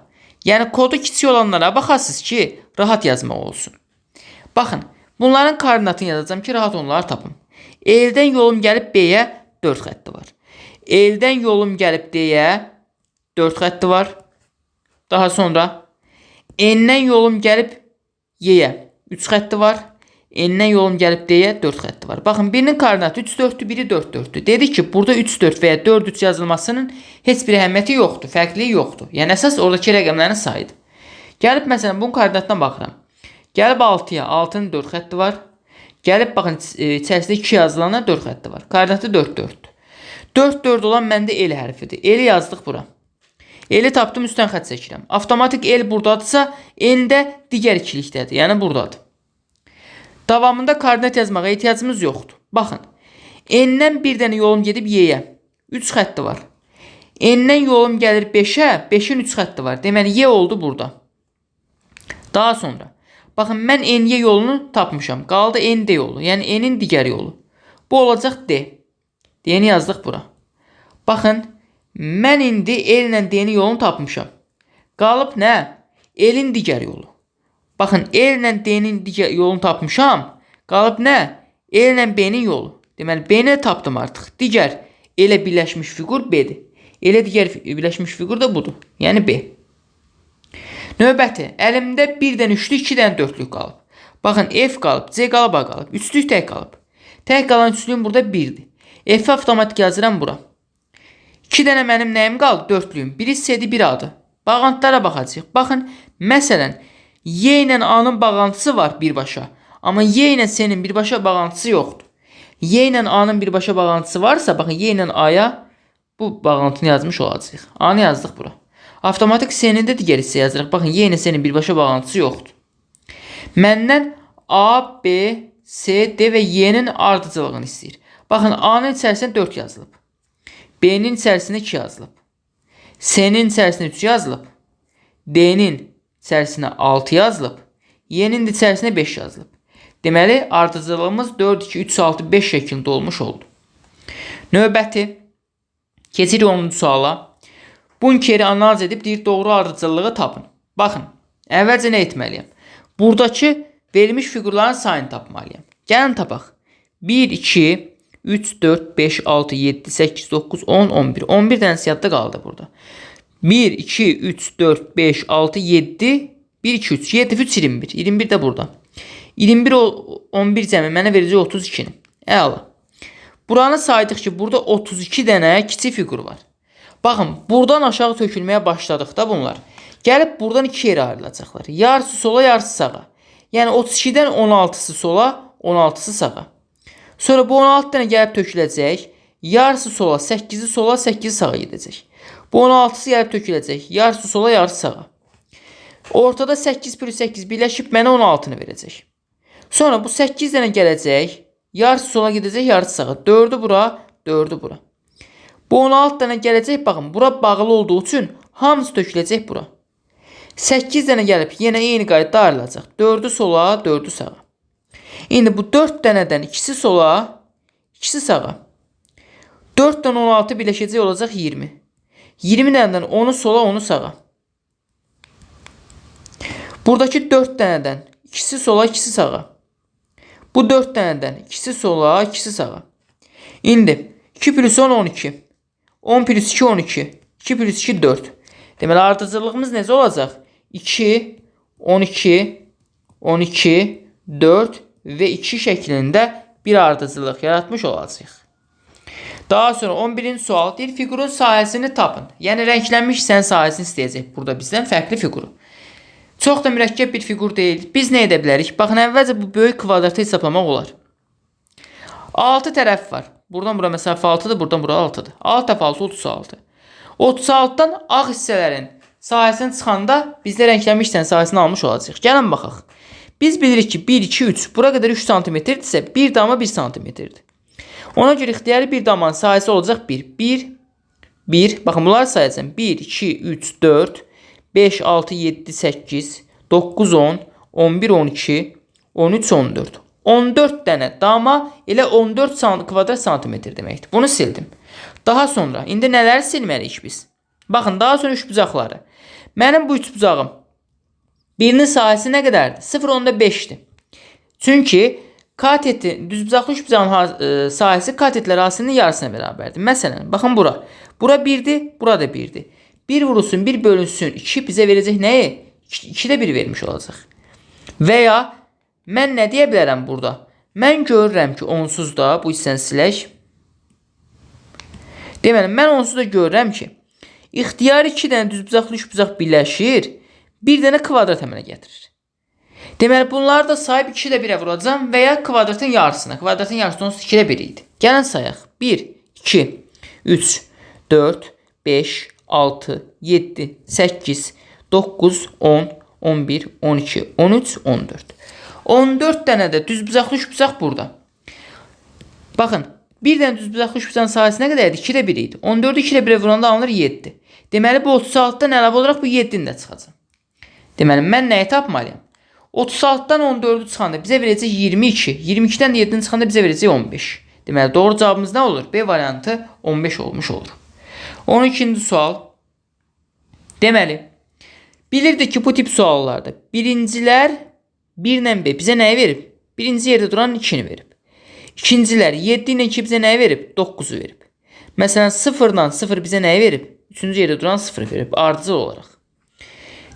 Yəni kodu kiçik olanlara baxasınız ki, rahat yazmaq olsun. Baxın, bunların koordinatını yazacağım ki, rahat onları tapım. L-dən yolum gəlib B-yə 4 xətti var. L-dən yolum gəlib D-yə 4 xətti var. Daha sonra N-dən yolum gəlib Y-yə 3 xətti var. N-dən yolum gəlib D-yə 4 xətti var. Baxın, birinin koordinatı 3, 4-dür, biri 4, 4-dür. Dedik ki, burada 3, 4 və ya 4, 3 yazılmasının heç bir əhəmiyyəti yoxdur, fərqliliyi yoxdur. Yəni, əsas oradakı rəqəmlərin sayıdır. Gəlib, məsələn, bunun koordinatına baxıram. Gəlib 6-ya, 6-nın 4 xətti var. Gəlib, baxın, içərisində 2 yazılana 4 xətti var. Koordinatı 4, 4-dür. 4, 4 olan məndə L hərfidir. L-i yazdıq bura. L-i tapdım, üstdən xətt çəkirəm. Avtomatik L buradadırsa, N də digər ikilikdədir, yəni buradadır. Davamında koordinat yazmağa ehtiyacımız yoxdur. Baxın, N-dən bir dənə yolum gedib Y-yə. 3 xətti var. N-dən yolum gəlir 5-ə, 5-in 3 xətti var. Deməli, Y oldu burada. Daha sonra, baxın, mən N-Y yolunu tapmışam. Qaldı N-D yolu, yəni N-in digər yolu. Bu olacaq D. D-ni yazdıq bura. Baxın, mən indi L ilə D-nin yolunu tapmışam. Qalıb nə? L-in digər yolu. Baxın, L ilə D-nin digər yolunu tapmışam. Qalıb nə? L ilə B-nin yolu. Deməli, B-ni tapdım artıq. Digər elə birləşmiş fiqur B-dir. Elə digər birləşmiş fiqur da budur. Yəni B. Növbəti, əlimdə bir dənə üçlük, 2 dənə dörtlük qalıb. Baxın, F qalıb, C qalıb, A qalıb. Üçlük tək qalıb. Tək qalan üçlüyüm burada 1-dir. F-i avtomatik yazıram bura. 2 dənə mənim nəyim qaldı? Dörtlüyüm. Biri C-dir, biri A-dır. Bağlantılara baxacağıq. Baxın, məsələn, Y ilə A-nın bağlantısı var birbaşa. Amma Y ilə C-nin birbaşa bağlantısı yoxdur. Y ilə A-nın birbaşa bağlantısı varsa, baxın, Y ilə A-ya bu bağlantını yazmış olacağıq. A-nı yazdıq bura. Avtomatik C-nin də digər hissə yazırıq. Baxın, Y ilə C-nin birbaşa bağlantısı yoxdur. Məndən A, B, C, D və Y-nin ardıcıllığını istəyir. Baxın, A-nın içərisində 4 yazılıb. B-nin içərisində 2 yazılıb. C-nin içərisində 3 yazılıb. D-nin içərisinə 6 yazılıb. Y-nin də içərisinə 5 yazılıb. Deməli, ardıcıllığımız 4, 2, 3, 6, 5 şəklində olmuş oldu. Növbəti, keçirik 10-cu suala. Bunkeri analiz edib deyir, doğru ardıcıllığı tapın. Baxın, əvvəlcə nə etməliyəm? Buradakı verilmiş fiqurların sayını tapmalıyam. Gəlin tapaq. 1, 2, 3, 4, 5, 6, 7, 8, 9, 10, 11. 11 dənəsi yadda qaldı burada. 1, 2, 3, 4, 5, 6, 7, 1, 2, 3. 7, 3, 21. 21 də burada. 21, 11 cəmi mənə verəcək 32-ni. Əla. Buranı saydıq ki, burada 32 dənə kiçik fiqur var. Baxın, buradan aşağı tökülməyə başladıqda bunlar. Gəlib buradan iki yerə ayrılacaqlar. Yarısı sola, yarısı sağa. Yəni 32-dən 16-sı sola, 16-sı sağa. Sonra bu 16 dənə gəlib töküləcək. Yarısı sola, 8-i sola, 8-i sağa gedəcək. Bu 16-sı gəlib töküləcək. Yarısı sola, yarısı sağa. Ortada 8 plus 8 birləşib mənə 16-nı verəcək. Sonra bu 8 dənə gələcək. Yarısı sola gedəcək, yarısı sağa. 4-ü bura, 4-ü bura. Bu 16 dənə gələcək, baxın, bura bağlı olduğu üçün hamısı töküləcək bura. 8 dənə gəlib yenə eyni qaydada ayrılacaq. 4-ü sola, 4-ü sağa. İndi bu 4 dənədən ikisi sola, ikisi sağa. 4 dənə 16 birləşəcək olacaq 20. 20 dənədən 10-u sola, 10-u sağa. Buradakı 4 dənədən ikisi sola, ikisi sağa. Bu 4 dənədən ikisi sola, ikisi sağa. İndi 2 plus 10, 12. 10 plus 2, 12. 2 plus 2, 4. Deməli, ardıcıllığımız necə olacaq? 2, 12, 12, 4 və 2 şəklində bir ardıcıllıq yaratmış olacağıq. Daha sonra 11-ci sual deyir, fiqurun sahəsini tapın. Yəni, rənglənmiş hissənin sahəsini istəyəcək burada bizdən fərqli fiquru. Çox da mürəkkəb bir fiqur deyil. Biz nə edə bilərik? Baxın, əvvəlcə bu böyük kvadratı hesaplamaq olar. 6 tərəf var. Buradan bura məsafə 6-dır, buradan bura 6-dır. 6 dəfə 6, 36. 36-dan ağ hissələrin sahəsini çıxanda bizdə rənglənmiş hissənin sahəsini almış olacağıq. Gəlin baxaq. Biz bilirik ki, 1, 2, 3 bura qədər 3 cm-dirsə, bir dama 1 cm-dir. Ona görə ixtiyari bir damanın sahəsi olacaq 1. 1, 1. Baxın, bunları sayacağım. 1, 2, 3, 4, 5, 6, 7, 8, 9, 10, 11, 12, 13, 14. 14 dənə dama elə 14 kvadrat santimetr deməkdir. Bunu sildim. Daha sonra, indi nələri silməliyik biz? Baxın, daha sonra üçbucaqları. Mənim bu üçbucağım birinin sahəsi nə qədərdir? 0,5-dir. Çünki kateti, düzbucaqlı üçbucağın sahəsi katetlər hasilinin yarısına bərabərdir. Məsələn, baxın bura. Bura 1-dir, bura da 1-dir. 1 vurulsun, 1 bölünsün, 2 bizə verəcək nəyi? 2-də 1 vermiş olacaq. Və ya Mən nə deyə bilərəm burada? Mən görürəm ki, onsuz da bu hissəni silək. Deməli, mən onsuz da görürəm ki, ixtiyari 2 dənə düzbucaqlı üçbucaq birləşir, bir dənə kvadrat əmələ gətirir. Deməli, bunları da sahib 2 də 1-ə vuracağam və ya kvadratın yarısına. Kvadratın yarısı onsuz 2-də 1 idi. Gəlin sayaq. 1, 2, 3, 4, 5, 6, 7, 8, 9, 10, 11, 12, 13, 14. 14 dənə də düzbucaqlı üçbucaq burada. Baxın, bir dənə düzbucaqlı üçbucağın sahəsi nə qədər idi? 2-də 1 idi. 14-ü 2-də 1-ə vuranda alınır 7. Deməli, bu 36-dan əlavə olaraq bu 7-ni də çıxacaq. Deməli, mən nəyi tapmalıyam? 36-dan 14-ü çıxanda bizə verəcək 22. 22-dən də 7-ni çıxanda bizə verəcək 15. Deməli, doğru cavabımız nə olur? B variantı 15 olmuş olur. 12-ci sual. Deməli, bilirdik ki, bu tip suallarda birincilər 1 ilə B bizə nəyi verib? Birinci yerdə duran 2-ni verib. İkincilər 7 ilə 2 bizə nəyi verib? 9-u verib. Məsələn, 0 ilə 0 bizə nəyi verib? Üçüncü yerdə duran 0 verib, ardıcıl olaraq.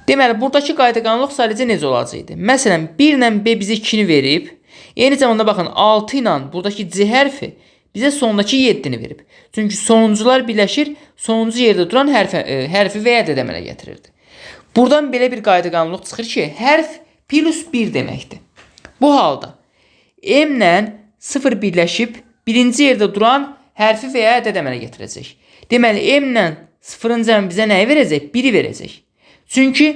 Deməli, buradakı qayda-qanunluq sadəcə necə olacaqdı? Məsələn, 1 ilə B bizə 2-ni verib. Eyni zamanda baxın, 6 ilə buradakı C hərfi bizə sondakı 7-ni verib. Çünki sonuncular birləşir, sonuncu yerdə duran hərfi və ya ədəd əmələ gətirirdi. Buradan belə bir qayda-qanunluq çıxır ki, hərf plus 1 deməkdir. Bu halda M ilə 0 birləşib birinci yerdə duran hərfi və ya ədəd əmələ gətirəcək. Deməli, M ilə 0-ın cəmi bizə nəyi verəcək? 1-i verəcək. Çünki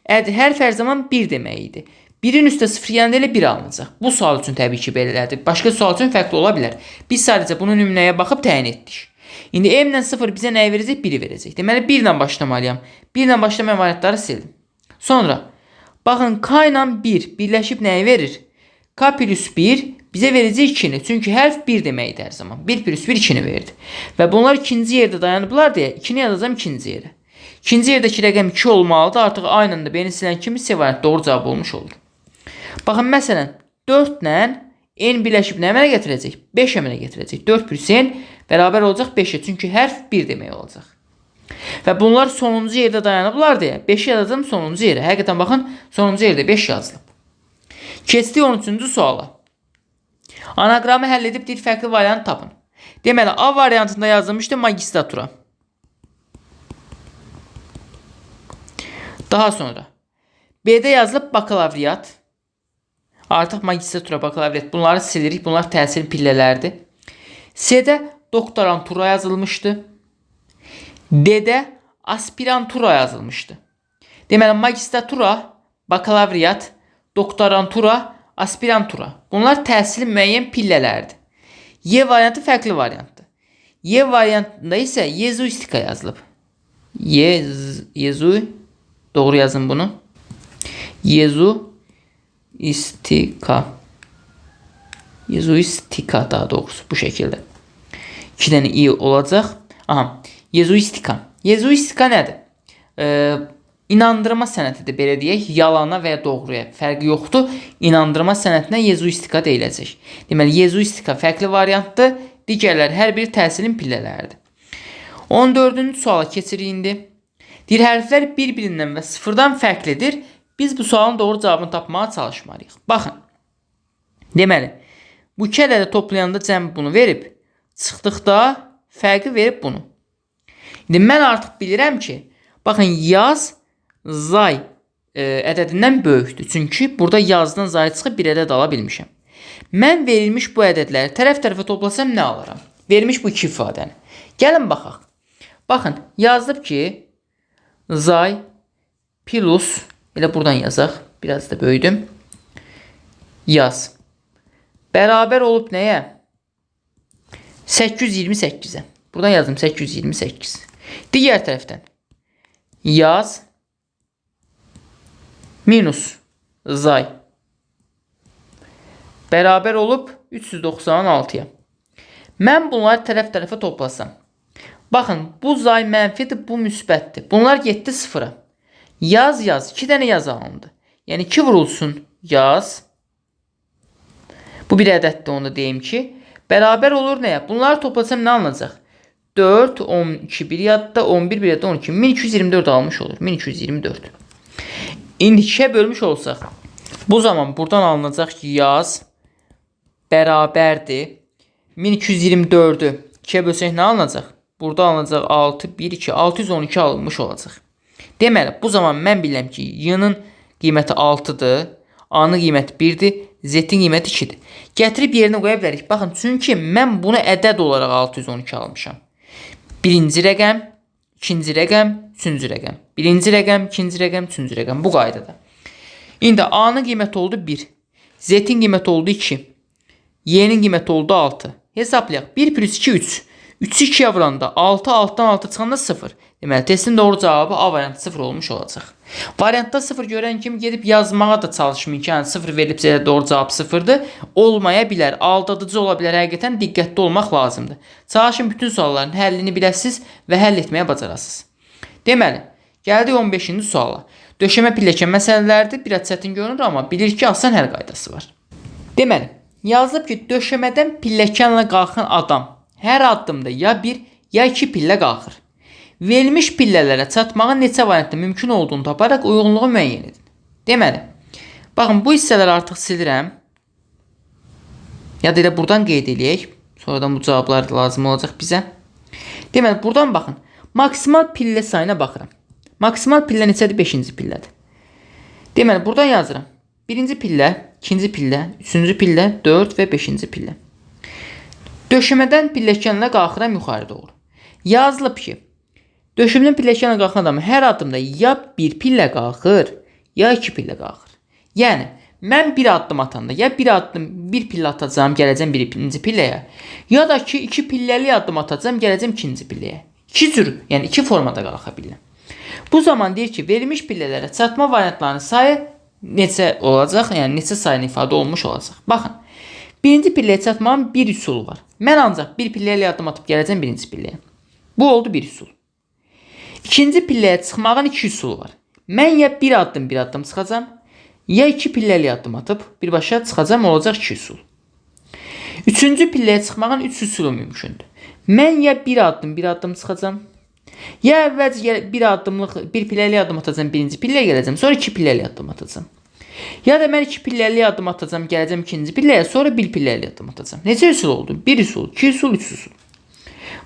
hərf hər zaman 1 demək idi. 1-in üstə 0 gələndə elə 1 alınacaq. Bu sual üçün təbii ki, belədir. Başqa sual üçün fərqli ola bilər. Biz sadəcə bunu nümunəyə baxıb təyin etdik. İndi M ilə 0 bizə nəyi verəcək? 1-i verəcək. Deməli, 1 ilə başlamalıyam. 1 ilə başlamayan variantları sildim. Sonra, baxın, K ilə 1 birləşib nəyi verir? K plus 1 bizə verəcək 2-ni. Çünki hərf 1 deməkdir hər zaman. 1 plus 1 2-ni verdi. Və bunlar ikinci yerdə dayanıblar deyə 2-ni yazacağam ikinci yerə. İkinci yerdəki rəqəm 2 olmalıdır. Artıq A ilə də B-ni silən kimi C variantı doğru cavab olmuş olur. Baxın, məsələn, 4 ilə N birləşib nə əmələ gətirəcək? 5 əmələ gətirəcək. 4 plus N bərabər olacaq 5-ə. Çünki hərf 1 demək olacaq. Və bunlar sonuncu yerdə dayanıblar deyə 5-i yazacağam sonuncu yerə. Həqiqətən baxın, sonuncu yerdə 5 yazılıb. Keçdik 13-cü suala. Anaqramı həll edib deyir, fərqli variant tapın. Deməli, A variantında yazılmışdı magistratura. Daha sonra B-də yazılıb bakalavriat. Artıq magistratura, bakalavriat bunları silirik. Bunlar təhsil pillələrdir. C-də doktorantura yazılmışdı. D-də aspirantura yazılmışdı. Deməli, magistratura, bakalavriat, doktorantura, aspirantura. Bunlar təhsilin müəyyən pillələrdir. Y variantı fərqli variantdır. Y variantında isə yezuistika yazılıb. Yezu, doğru yazın bunu. Yezuistika. Yezuistika daha doğrusu bu şəkildə. 2 dənə i olacaq. Aha, yezuistika. Yezuistika nədir? İnandırma sənətidir, belə deyək. Yalana və ya doğruya fərqi yoxdur. İnandırma sənətinə yezuistika deyiləcək. Deməli, yezuistika fərqli variantdır. Digərləri hər biri təhsilin pillələridir. 14-cü suala keçirik indi. Deyir, hərflər bir-birindən və sıfırdan fərqlidir. Biz bu sualın doğru cavabını tapmağa çalışmalıyıq. Baxın. Deməli, bu iki ədədi toplayanda cəm bunu verib, çıxdıqda fərqi verib bunu. İndi mən artıq bilirəm ki, baxın, yaz zay ədədindən böyükdür. Çünki burada yazdan zay çıxıb bir ədəd ala bilmişəm. Mən verilmiş bu ədədləri tərəf-tərəfə toplasam nə alaram? Verilmiş bu iki ifadəni. Gəlin baxaq. Baxın, yazılıb ki, zay plus, elə buradan yazaq, biraz da böyüdüm. Yaz. Bərabər olub nəyə? 828-ə. Buradan yazdım 828. Digər tərəfdən yaz minus zay bərabər olub 396-ya. Mən bunları tərəf-tərəfə toplasam. Baxın, bu zay mənfidir, bu müsbətdir. Bunlar getdi sıfıra. Yaz, yaz. 2 dənə yaz alındı. Yəni 2 vurulsun yaz. Bu bir ədəddir, onu da deyim ki. Bərabər olur nəyə? Bunları toplasam nə alınacaq? 4, 12 bir yadda, 11 bir yadda, 12. 1224 almış olur. 1224. İndi 2-yə bölmüş olsaq. Bu zaman buradan alınacaq ki, yaz bərabərdir. 1224-ü 2-yə bölsək nə alınacaq? Burada alınacaq 6, 1, 2, 612 alınmış olacaq. Deməli, bu zaman mən bilirəm ki, Y-nın qiyməti 6-dır, A-nın qiyməti 1-dir, Z-in qiyməti 2-dir. Gətirib yerinə qoya bilərik. Baxın, çünki mən bunu ədəd olaraq 612 almışam. Birinci rəqəm, ikinci rəqəm, üçüncü rəqəm. Birinci rəqəm, ikinci rəqəm, üçüncü rəqəm. Bu qaydada. İndi A-nın qiyməti oldu 1, Z-in qiyməti oldu 2, Y-nin qiyməti oldu 6. Hesablayaq. 1 plus 2, 3. 3-ü 2-yə vuranda 6, 6-dan 6 çıxanda 0. Deməli, testin doğru cavabı A variantı 0 olmuş olacaq. Variantda 0 görən kimi gedib yazmağa da çalışmayın ki, yəni 0 verilibsə elə doğru cavab 0-dır. Olmaya bilər, aldadıcı ola bilər. Həqiqətən diqqətli olmaq lazımdır. Çalışın bütün sualların həllini biləsiniz və həll etməyə bacarasınız. Deməli, gəldik 15-ci suala. Döşəmə pilləkən məsələlərdir. Biraz çətin görünür, amma bilir ki, asan həll qaydası var. Deməli, yazılıb ki, döşəmədən pilləkənlə qalxan adam hər addımda ya 1, ya 2 pillə qalxır. Verilmiş pillələrə çatmağın neçə variantda mümkün olduğunu taparaq uyğunluğu müəyyən edin. Deməli, baxın, bu hissələri artıq silirəm. Ya da elə buradan qeyd eləyək. Sonradan bu cavablar da lazım olacaq bizə. Deməli, buradan baxın. Maksimal pillə sayına baxıram. Maksimal pillə neçədir? 5-ci pillədir. Deməli, buradan yazıram. 1-ci pillə, 2-ci pillə, 3-cü pillə, 4 və 5-ci pillə. Döşəmədən pilləkənlə qalxıram yuxarı doğru. Yazılıb ki, döşəmədən pilləkənlə qalxan adam hər addımda ya 1 pillə qalxır, ya 2 pillə qalxır. Yəni, mən bir addım atanda ya bir addım bir pillə atacağam, gələcəm birinci pilləyə, ya da ki, 2 pilləli addım atacağam, gələcəm ikinci pilləyə. İki cür, yəni iki formada qalxa bilirəm. Bu zaman deyir ki, verilmiş pillələrə çatma variantlarının sayı neçə olacaq? Yəni neçə sayını ifadə olunmuş olacaq. Baxın, birinci pilləyə çatmağın bir üsulu var. Mən ancaq bir pilləyə addım atıb gələcəm birinci pilləyə. Bu oldu bir üsul. İkinci pilləyə çıxmağın iki üsulu var. Mən ya bir addım bir addım çıxacağam, ya iki pilləli addım atıb birbaşa çıxacağam, olacaq iki üsul. Üçüncü pilləyə çıxmağın üç üsulu mümkündür. Mən ya bir addım bir addım çıxacağam, ya əvvəlcə bir addımlıq bir pilləli addım atacağam, birinci pilləyə gələcəm, sonra iki pilləli addım atacağam. Ya da mən iki pilləli addım atacağam, gələcəm ikinci pilləyə, sonra bir pilləli addım atacağam. Neçə üsul oldu? Bir üsul, iki üsul, üç üsul.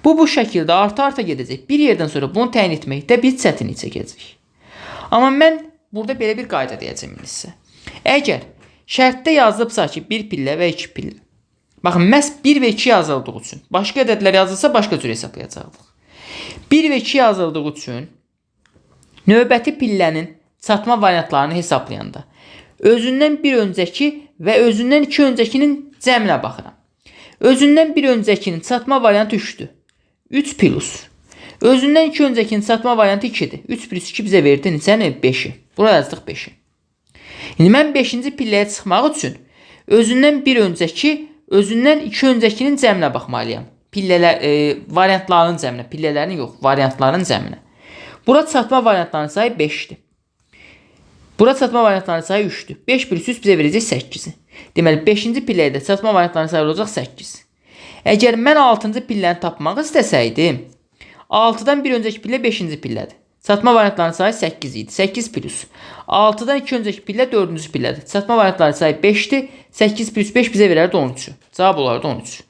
Bu şəkildə arta-arta gedəcək. Bir yerdən sonra bunu təyin etməkdə bir çətinlik çəkəcək. Amma mən burada belə bir qayda deyəcəm indi sizə. Əgər şərtdə yazılıbsa ki, bir pillə və iki pillə. Baxın, məhz 1 və 2 yazıldığı üçün, başqa ədədlər yazılsa başqa cür hesablayacaqdıq. 1 və 2 yazıldığı üçün növbəti pillənin çatma variantlarını hesablayanda özündən bir öncəki və özündən iki öncəkinin cəminə baxıram. Özündən bir öncəkinin çatma variantı 3-dür. 3 plus. Özündən iki öncəkinin çatma variantı 2-dir. 3 plus 2 bizə verdi neçəni? 5-i. Bura yazdıq 5-i. İndi mən 5-ci pilləyə çıxmaq üçün özündən bir öncəki, özündən iki öncəkinin cəminə baxmalıyam. Pillələr, variantlarının cəminə, pillələrin yox, variantların cəminə. Bura çatma variantlarının sayı 5-dir. Bura çatma variantlarının sayı 3-dür. 5 plus 3 bizə verəcək 8-i. Deməli, 5-ci pilləyə də çatma variantlarının sayı olacaq 8. Əgər mən 6-cı pilləni tapmaq istəsəydim, 6-dan bir öncəki pillə 5-ci pillədir. Çatma variantlarının sayı 8 idi. 8 plus. 6-dan 2 öncəki pillə 4-cü pillədir. Çatma variantlarının sayı 5-dir. 8 plus 5 bizə verərdi 13-ü. Cavab olardı 13.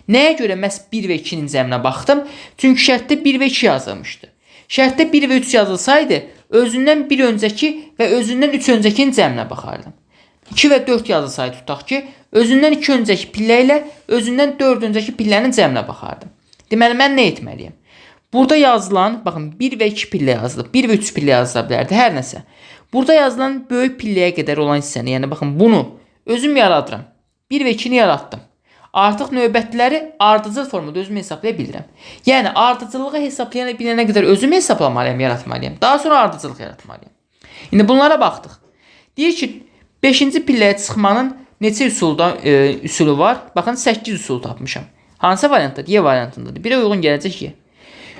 Nəyə görə məhz 1 və 2-nin cəminə baxdım? Çünki şərtdə 1 və 2 yazılmışdı. Şərtdə 1 və 3 yazılsaydı, özündən bir öncəki və özündən 3 öncəkinin cəminə baxardım. 2 və 4 yazılsaydı tutaq ki, özündən 2 öncəki pillə ilə özündən 4 öncəki pillənin cəminə baxardım. Deməli, mən nə etməliyəm? Burada yazılan, baxın 1 və 2 pillə yazılıb, 1 və 3 pillə yazıla bilərdi, hər nəsə. Burada yazılan böyük pilləyə qədər olan hissəni, yəni baxın bunu özüm yaradıram. 1 və 2-ni yaratdım. Artıq növbətləri ardıcıl formada özüm hesablaya bilirəm. Yəni ardıcıllığı hesablaya bilənə qədər özüm hesaplamalıyam, yaratmalıyam. Daha sonra ardıcıllıq yaratmalıyam. İndi bunlara baxdıq. Deyir ki, 5-ci pilləyə çıxmanın neçə üsulu var? Baxın 8 üsul tapmışam. Hansı variantdadır? Y variantındadır. 1-ə uyğun gələcək Y.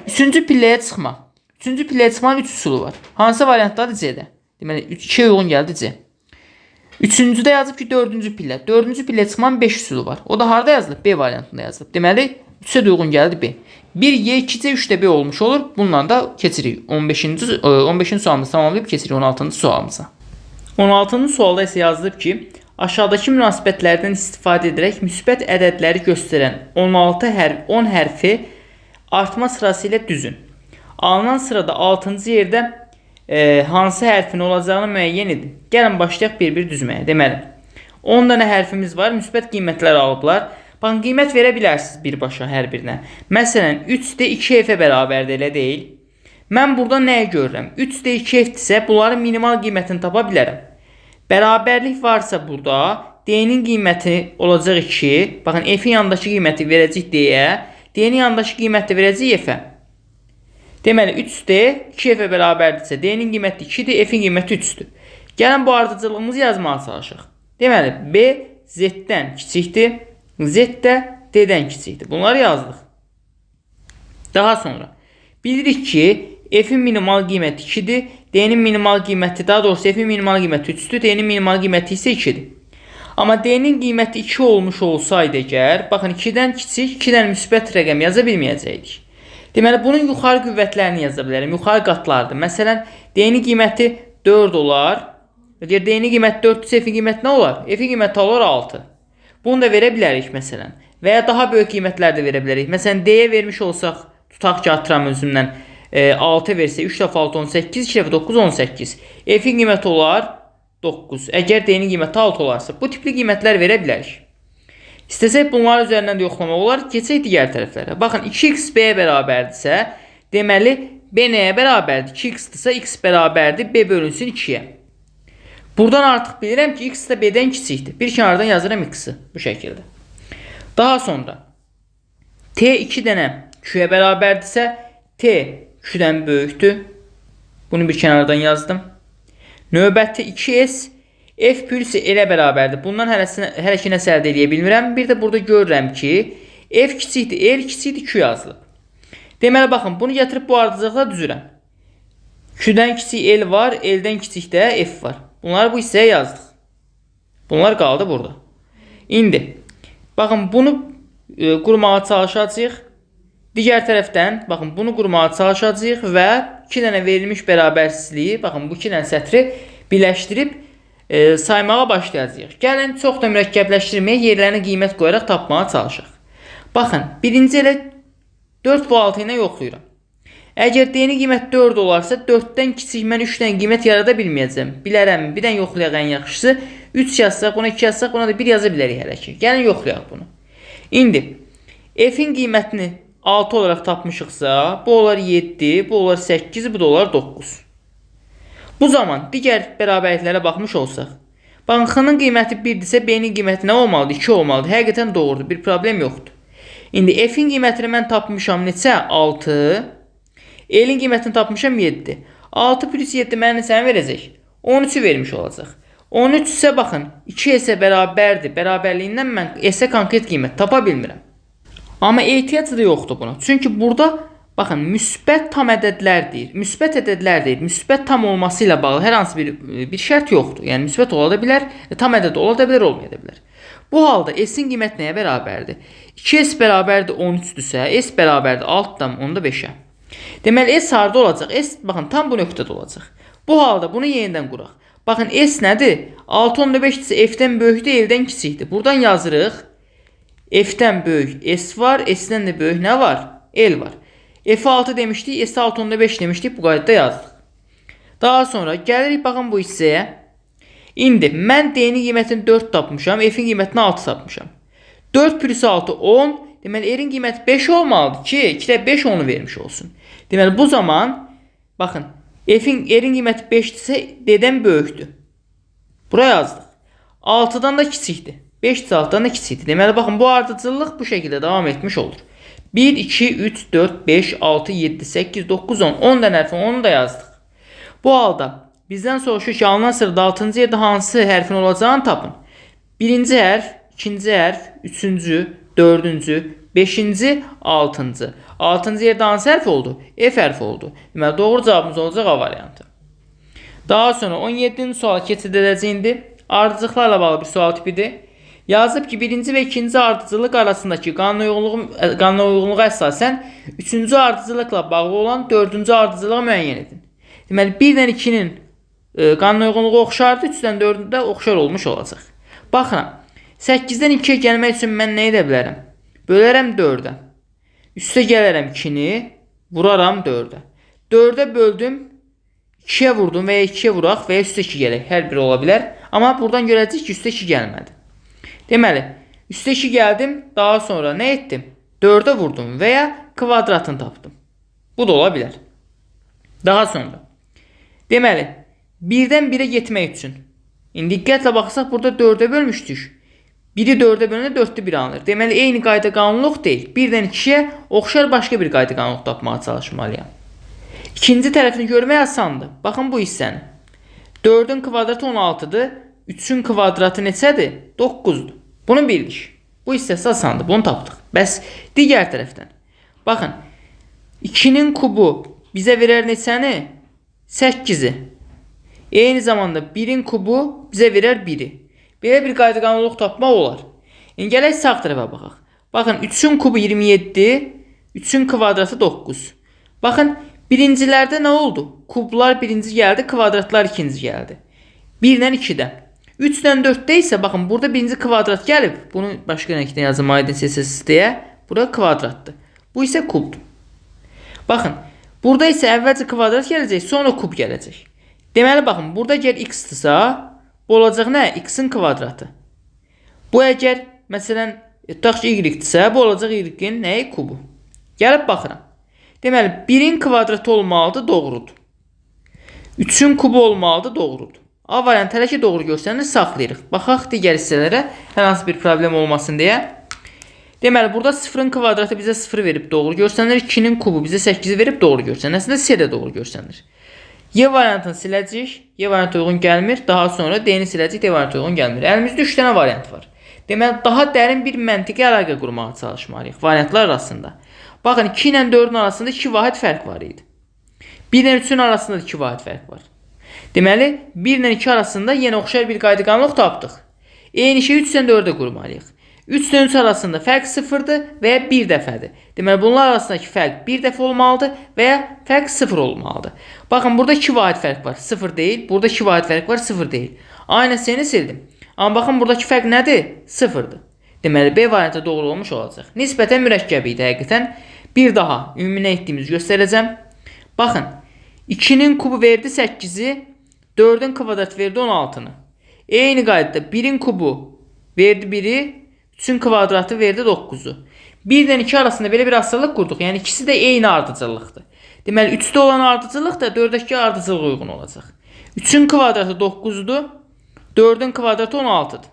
3-cü pilləyə çıxma. 3-cü pilləyə çıxmanın 3 üsulu var. Hansı variantdadır? C-də. Deməli 2-yə uyğun gəldi C. 3-cüdə yazıb ki, 4-cü pillə. 4-cü pilləyə çıxmanın 5 üsulu var. O da harda yazılıb? B variantında yazılıb. Deməli 3-ə də uyğun gəldi B. 1 Y, 2 C, 3 də B olmuş olur. Bununla da keçirik. 15-ci sualımızı tamamlayıb keçirik 16-cı sualımıza. 16-cı sualda isə yazılıb ki, aşağıdakı münasibətlərdən istifadə edərək müsbət ədədləri göstərən 16 hərf, 10 hərfi artma sırası ilə düzün. Alınan sırada 6-cı yerdə hansı hərfin olacağını müəyyən edin. Gəlin başlayaq bir-bir düzməyə. Deməli, 10 dənə hərfimiz var, müsbət qiymətlər alıblar. Baxın, qiymət verə bilərsiniz birbaşa hər birinə. Məsələn, 3D 2F bərabərdir, elə deyil. Mən burada nəyi görürəm? 3D 2F-dirsə, bunların minimal qiymətini tapa bilərəm. Bərabərlik varsa burada, D-nin qiyməti olacaq 2. Baxın, F-in yanındakı qiyməti verəcək D-yə. D-nin yanındakı qiyməti də verəcək F-ə. Deməli, 3D 2F-ə bərabərdirsə, D-nin qiyməti 2-dir, F-in qiyməti 3-dür. Gəlin bu ardıcıllığımızı yazmağa çalışaq. Deməli, B Z-dən kiçikdir, Z də D-dən kiçikdir. Bunları yazdıq. Daha sonra bilirik ki, F-in minimal qiyməti 2-dir, D-nin minimal qiyməti, daha doğrusu F-in minimal qiyməti 3-dür, D-nin minimal qiyməti isə 2-dir. Amma D-nin qiyməti 2 olmuş olsaydı əgər, baxın 2-dən kiçik, 2-dən müsbət rəqəm yaza bilməyəcəkdik. Deməli, bunun yuxarı qüvvətlərini yaza bilərəm, yuxarı qatlardır. Məsələn, D-nin qiyməti 4 olar. Əgər D-nin qiyməti 4-dürsə, F-in qiyməti nə olar? F-in qiyməti olar 6. Bunu da verə bilərik məsələn. Və ya daha böyük qiymətlər də verə bilərik. Məsələn, D-yə vermiş olsaq, tutaq ki, atıram özümdən, 6 versə 3 dəfə 6 18, 2 dəfə 9 18. F-in qiyməti olar 9. Əgər D-nin qiyməti 6 olarsa, bu tipli qiymətlər verə bilərik. İstəsək bunların üzərindən də yoxlamaq olar. Keçək digər tərəflərə. Baxın, 2x B-yə bərabərdirsə, deməli B nəyə bərabərdir? 2x-dirsə, x bərabərdir B bölünsün 2-yə. Buradan artıq bilirəm ki, x də B-dən kiçikdir. Bir kənardan yazıram x-i bu şəkildə. Daha sonra T 2 dənə Q-yə bərabərdirsə, T Q-dən böyükdür. Bunu bir kənardan yazdım. Növbəti 2S F plus L-ə bərabərdir. Bundan hələ ki nəsə əldə eləyə bilmirəm. Bir də burada görürəm ki, F kiçikdir, L kiçikdir, Q yazılıb. Deməli, baxın, bunu gətirib bu ardıcılıqla düzürəm. Q-dən kiçik L var, L-dən kiçik də F var. Bunları bu hissəyə yazdıq. Bunlar qaldı burada. İndi, baxın, bunu qurmağa çalışacağıq. Digər tərəfdən, baxın, bunu qurmağa çalışacağıq və 2 dənə verilmiş bərabərsizliyi, baxın, bu 2 dənə sətri birləşdirib saymağa başlayacağıq. Gəlin, çox da mürəkkəbləşdirməyə, yerlərinə qiymət qoyaraq tapmağa çalışaq. Baxın, birinci elə 4 və 6 ilə yoxlayıram. Əgər D-nin qiyməti 4 olarsa, 4-dən kiçik mən 3 dənə qiymət yarada bilməyəcəm. Bilərəm, bir dənə yoxlayaq ən yaxşısı. 3 yazsaq, buna 2 yazsaq, buna da 1 yaza bilərik hələ ki. Gəlin yoxlayaq bunu. İndi, F-in qiymətini 6 olaraq tapmışıqsa, bu olar 7, bu olar 8, bu da olar 9. Bu zaman digər bərabərliklərə baxmış olsaq, baxın, X-ın qiyməti 1-dirsə, B-nin qiyməti nə olmalıdır? 2 olmalıdır. Həqiqətən doğrudur, bir problem yoxdur. İndi F-in qiymətini mən tapmışam neçə? 6. L-in qiymətini tapmışam 7. 6 plus 7 mənə neçəni verəcək? 13-ü vermiş olacaq. 13 isə baxın, 2 S bərabərdir. Bərabərliyindən mən S-ə konkret qiymət tapa bilmirəm. Amma ehtiyac da yoxdur buna. Çünki burada baxın, müsbət tam ədədlər deyir. Müsbət ədədlər deyir. Müsbət tam olması ilə bağlı hər hansı bir şərt yoxdur. Yəni müsbət ola da bilər, tam ədəd ola da bilər, olmaya da bilər. Bu halda S-in qiyməti nəyə bərabərdir? 2S bərabərdir 13-dürsə, S bərabərdir 6,5-ə. Deməli, S harda olacaq? S, baxın, tam bu nöqtədə olacaq. Bu halda bunu yenidən quraq. Baxın, S nədir? 6,5-dirsə F-dən böyükdür, L-dən kiçikdir. Buradan yazırıq. F-dən böyük S var, S-dən də böyük nə var? L var. F 6 demişdik, S 6,5 demişdik, bu qaydada yazdıq. Daha sonra gəlirik, baxın bu hissəyə. İndi mən D-nin qiymətini 4 tapmışam, F-in qiymətini 6 tapmışam. 4 plus 6 10. Deməli, R-in qiyməti 5 olmalıdır ki, 2 də 5 10-u vermiş olsun. Deməli, bu zaman baxın, R-in qiyməti 5-dirsə D-dən böyükdür. Bura yazdıq. 6-dan da kiçikdir. 5 6-dan da kiçikdir. Deməli, baxın, bu ardıcıllıq bu şəkildə davam etmiş olur. 1, 2, 3, 4, 5, 6, 7, 8, 9, 10. 10 dənə hərfin 10-u da yazdıq. Bu halda bizdən soruşur ki, alınan sırada 6-cı yerdə hansı hərfin olacağını tapın. Birinci hərf, ikinci hərf, üçüncü, dördüncü, beşinci, altıncı. Altıncı yerdə hansı hərf oldu? F hərfi oldu. Deməli, doğru cavabımız olacaq A variantı. Daha sonra 17-ci suala keçid edəcəyik indi. Ardıcılıqlarla bağlı bir sual tipidir. Yazıb ki, birinci və ikinci ardıcıllıq arasındakı qanuna uyğunluğa əsasən üçüncü ardıcıllıqla bağlı olan dördüncü ardıcıllığı müəyyən edin. Deməli, 1 ilə 2-nin Qanuna uyğunluğu oxşardır, 3-dən 4-də oxşar olmuş olacaq. Baxıram, 8-dən 2-yə gəlmək üçün mən nə edə bilərəm? Bölərəm 4-ə. Üstə gələrəm 2-ni, vuraram 4-ə. 4-ə böldüm, 2-yə vurdum və ya 2-yə vuraq və ya üstə 2 gələk. Hər biri ola bilər. Amma buradan görəcəyik ki, üstə 2 gəlmədi. Deməli, üstə 2 gəldim, daha sonra nə etdim? 4-ə vurdum və ya kvadratını tapdım. Bu da ola bilər. Daha sonra. Deməli, 1-dən 1-ə getmək üçün. İndi diqqətlə baxsaq, burada 4-ə bölmüşdük. 1-i 4-ə böləndə 4-də 1 alınır. Deməli, eyni qayda qanunluq deyil. 1-dən 2-yə oxşar başqa bir qayda qanunluq tapmağa çalışmalıyam. İkinci tərəfini görmək asandır. Baxın bu hissəni. 4-ün kvadratı 16-dır. 3-ün kvadratı neçədir? 9-dur. Bunu bildik. Bu hissəsi asandır. Bunu tapdıq. Bəs digər tərəfdən. Baxın. 2-nin kubu bizə verər neçəni? 8-i. Eyni zamanda 1-in kubu bizə verər 1-i. Belə bir qayda qanunluq tapmaq olar. İndi gələk sağ tərəfə baxaq. Baxın, 3-ün kubu 27, 3-ün kvadratı 9. Baxın, birincilərdə nə oldu? Kublar birinci gəldi, kvadratlar ikinci gəldi. 1 ilə 2-də. 3 ilə 4-də isə baxın, burada birinci kvadrat gəlib. Bunu başqa rəngdə yazım, aydın seçəsiz deyə. Bura kvadratdır. Bu isə kubdur. Baxın, burada isə əvvəlcə kvadrat gələcək, sonra kub gələcək. Deməli, baxın, burada əgər x-dirsə, bu olacaq nə? X-in kvadratı. Bu əgər, məsələn, tutaq ki, y-dirsə, bu olacaq y-in nəyi? Kubu. Gəlib baxıram. Deməli, 1-in kvadratı olmalıdır, doğrudur. 3-ün kubu olmalıdır, doğrudur. A variantı hələ ki doğru görsənir, saxlayırıq. Baxaq digər hissələrə, hər hansı bir problem olmasın deyə. Deməli, burada 0-ın kvadratı bizə 0 verib doğru görsənir. 2-nin kubu bizə 8-i verib doğru görsənir. Əslində, C də doğru görsənir. Y variantını siləcəyik. Y variantı uyğun gəlmir. Daha sonra D-ni siləcəyik. D variantı uyğun gəlmir. Əlimizdə 3 dənə variant var. Deməli, daha dərin bir məntiqi əlaqə qurmağa çalışmalıyıq variantlar arasında. Baxın, 2 ilə 4-ün arasında 2 vahid fərq var idi. 1 ilə 3-ün arasında da 2 vahid fərq var. Deməli, 1 ilə 2 arasında yenə oxşar bir qayda qanunluq tapdıq. Eyni şey 3 ilə 4-ə qurmalıyıq. 3 ilə 3 arasında fərq 0-dır və ya 1 dəfədir. Deməli, bunlar arasındakı fərq 1 dəfə olmalıdır və ya fərq 0 olmalıdır. Baxın, burada 2 vahid fərq var, 0 deyil. Burada 2 vahid fərq var, 0 deyil. A ilə C-ni sildim. Amma baxın, buradakı fərq nədir? 0-dır. Deməli, B variantı doğru olmuş olacaq. Nisbətən mürəkkəb idi həqiqətən. Bir daha ümumi nə etdiyimizi göstərəcəm. Baxın, 2-nin kubu verdi 8-i, 4-ün kvadratı verdi 16-nı. Eyni qaydada 1-in kubu verdi 1-i, 3-ün kvadratı verdi 9-u. 1 ilə 2 arasında belə bir asanlıq qurduq. Yəni ikisi də eyni ardıcıllıqdır. Deməli, 3-də olan ardıcıllıq da 4-dəki ardıcıllığa uyğun olacaq. 3-ün kvadratı 9-dur. 4-ün kvadratı 16-dır.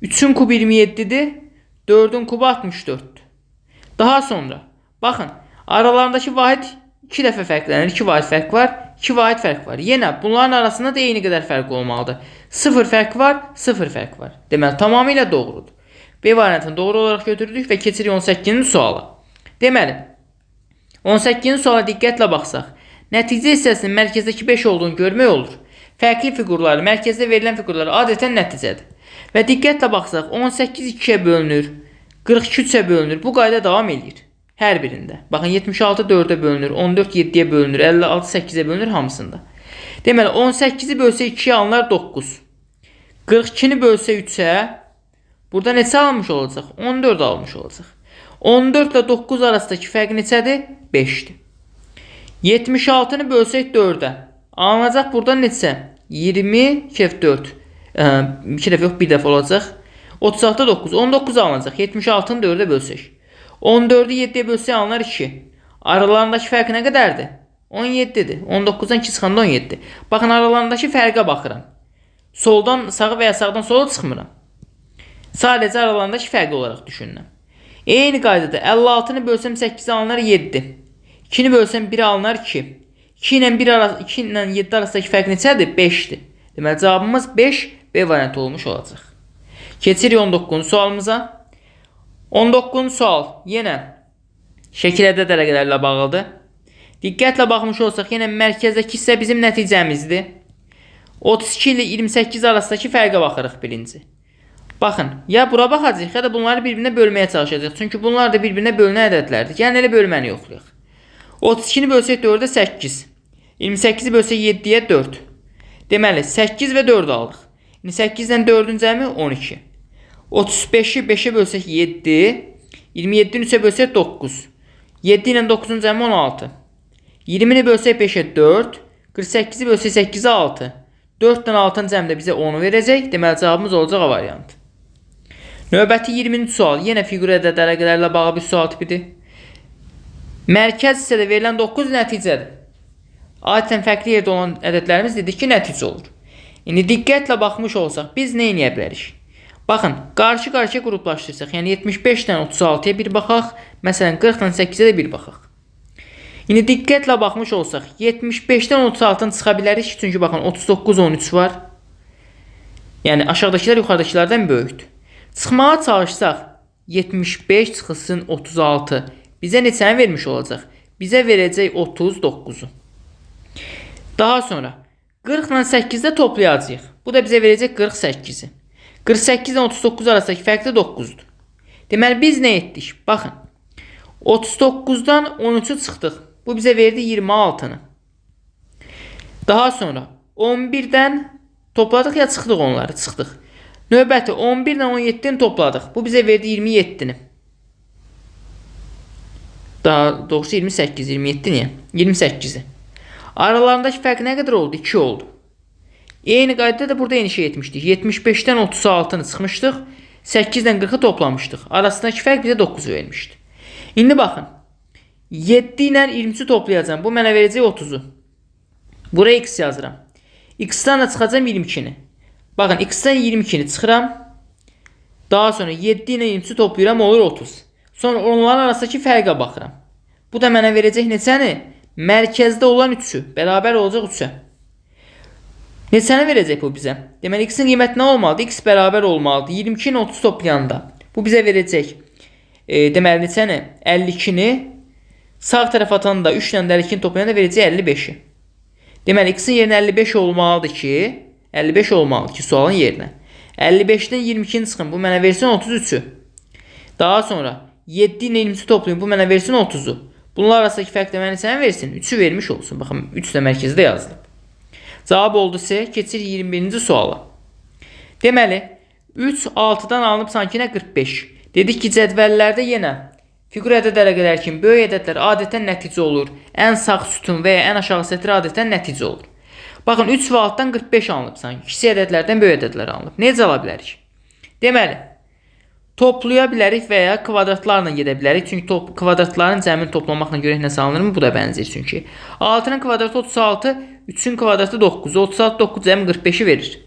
3-ün kubu 27-dir. 4-ün kubu 64-dür. Daha sonra, baxın, aralarındakı vahid 2 dəfə fərqlənir. 2 vahid fərq var. 2 vahid fərq var. Yenə bunların arasında da eyni qədər fərq olmalıdır. 0 fərq var, 0 fərq var. Deməli, tamamilə doğrudur. B variantını doğru olaraq götürdük və keçirik 18-ci suala. Deməli, 18-ci suala diqqətlə baxsaq, nəticə hissəsinin mərkəzdəki 5 olduğunu görmək olur. Fərqli fiqurlar, mərkəzdə verilən fiqurlar adətən nəticədir. Və diqqətlə baxsaq, 18 2-yə bölünür, 42 3-ə bölünür. Bu qayda davam eləyir. Hər birində. Baxın, 76 4-ə bölünür, 14 7-yə bölünür, 56 8-ə bölünür hamısında. Deməli, 18-i bölsək 2-yə alınar 9. 42-ni bölsək 3-ə, burada neçə almış olacaq? 14 almış olacaq. 14 ilə 9 arasındakı fərq neçədir? 5-dir. 76-nı bölsək 4-ə. Alınacaq burada neçə? 20, 2 dəfə 4. 2 dəfə yox, 1 dəfə olacaq. 36 9. 19 alınacaq. 76-nı 4-ə bölsək. 14-ü 7-yə bölsək alınar 2. Aralarındakı fərq nə qədərdir? 17-dir. 19-dan 2 çıxanda 17. Baxın, aralarındakı fərqə baxıram. Soldan sağa və ya sağdan sola çıxmıram. Sadəcə aralarındakı fərqi olaraq düşünürəm. Eyni qaydada 56-nı bölsəm 8-ə alınar 7. 2-ni bölsəm 1-ə alınar 2. 2 ilə 1 arası, 2 ilə 7 arasındakı fərq neçədir? 5-dir. Deməli, cavabımız 5 B variantı olmuş olacaq. Keçirik 19-cu sualımıza. 19-cu sual yenə şəkil ədəd əlaqələrlə bağlıdır. Diqqətlə baxmış olsaq, yenə mərkəzdəki hissə bizim nəticəmizdir. 32 ilə 28 arasındakı fərqə baxırıq birinci. Baxın, ya bura baxacağıq, ya da bunları bir-birinə bölməyə çalışacağıq. Çünki bunlar da bir-birinə bölünən ədədlərdir. Yəni elə bölməni yoxlayaq. 32-ni bölsək 4-ə 8. 28-i bölsək 7-yə 4. Deməli, 8 və 4 aldıq. İndi 8 ilə 4-ün cəmi 12. 35-i 5-ə bölsək 7. 27-ni 3-ə bölsək 9. 7 ilə 9-un cəmi 16. 20-ni bölsək 5-ə 4. 48-i bölsək 8-ə 6. 4 ilə 6-nın cəmi də bizə 10-u verəcək. Deməli, cavabımız olacaq A variantı. Növbəti 20-ci sual. Yenə fiqur ədəd əlaqələrlə bağlı bir sual tipidir. Mərkəz hissədə verilən 9 nəticədir. Adətən fərqli yerdə olan ədədlərimiz dedik ki, nəticə olur. İndi diqqətlə baxmış olsaq, biz nə edə bilərik? Baxın, qarşı-qarşıya qruplaşdırsaq, yəni 75-dən 36-ya bir baxaq, məsələn 40-dan 8-ə də bir baxaq. İndi diqqətlə baxmış olsaq, 75-dən 36-nı çıxa bilərik, çünki baxın 39, 13 var. Yəni aşağıdakılar yuxarıdakılardan böyükdür. Çıxmağa çalışsaq, 75 çıxılsın 36. Bizə neçəni vermiş olacaq? Bizə verəcək 39-u. Daha sonra 40 ilə 8-də toplayacağıq. Bu da bizə verəcək 48-i. 48 ilə 39 arasındakı fərq də 9-dur. Deməli biz nə etdik? Baxın. 39-dan 13-ü çıxdıq. Bu bizə verdi 26-nı. Daha sonra 11-dən topladıq ya çıxdıq onları? Çıxdıq. Növbəti 11 ilə 17-ni topladıq. Bu bizə verdi 27-ni. Daha doğrusu 28, 27 niyə? 28-i. Aralarındakı fərq nə qədər oldu? 2 oldu. Eyni qaydada da burada eyni şey etmişdik. 75-dən 36-nı çıxmışdıq. 8-dən 40-ı toplamışdıq. Arasındakı fərq bizə 9 vermişdi. İndi baxın. 7 ilə 23-ü toplayacağam. Bu mənə verəcək 30-u. Buraya x yazıram. X-dan da çıxacağam 22-ni. Baxın, x-dan 22-ni çıxıram. Daha sonra 7 ilə 23-ü toplayıram, olur 30. Sonra onların arasındakı fərqə baxıram. Bu da mənə verəcək neçəni? Mərkəzdə olan 3-ü bərabər olacaq 3-ə. Neçəni verəcək bu bizə? Deməli, x-in qiyməti nə olmalıdır? X bərabər olmalıdır. 22 ilə 30 toplayanda bu bizə verəcək. Deməli, neçəni? 52-ni. Sağ tərəf atanda 3 ilə 52-ni toplayanda verəcək 55-i. Deməli, x-in yerinə 55 olmalıdır ki, 55 olmalıdır ki, sualın yerinə. 55-dən 22-ni çıxın. Bu mənə versin 33-ü. Daha sonra 7 ilə 23-ü toplayın. Bu mənə versin 30-u. Bunlar arasındakı fərq də mənə neçəni versin? 3-ü vermiş olsun. Baxın, 3 də mərkəzdə yazılıb. Cavab oldu C. Keçir 21-ci suala. Deməli, 3 6-dan alınıb sanki nə 45. Dedik ki, cədvəllərdə yenə fiqur ədəd əlaqələri kimi böyük ədədlər adətən nəticə olur. Ən sağ sütun və ya ən aşağı sətr adətən nəticə olur. Baxın, 3 və 6-dan 45 alınıb sanki. Kiçik ədədlərdən böyük ədədlər alınıb. Necə ala bilərik? Deməli, toplaya bilərik və ya kvadratlarla gedə bilərik. Çünki kvadratların cəmini toplamaqla görək nə alınırmı? Bu da bənzəyir çünki. 6-nın kvadratı 36, 3-ün kvadratı 9. 36, 9 cəmi 45-i verir.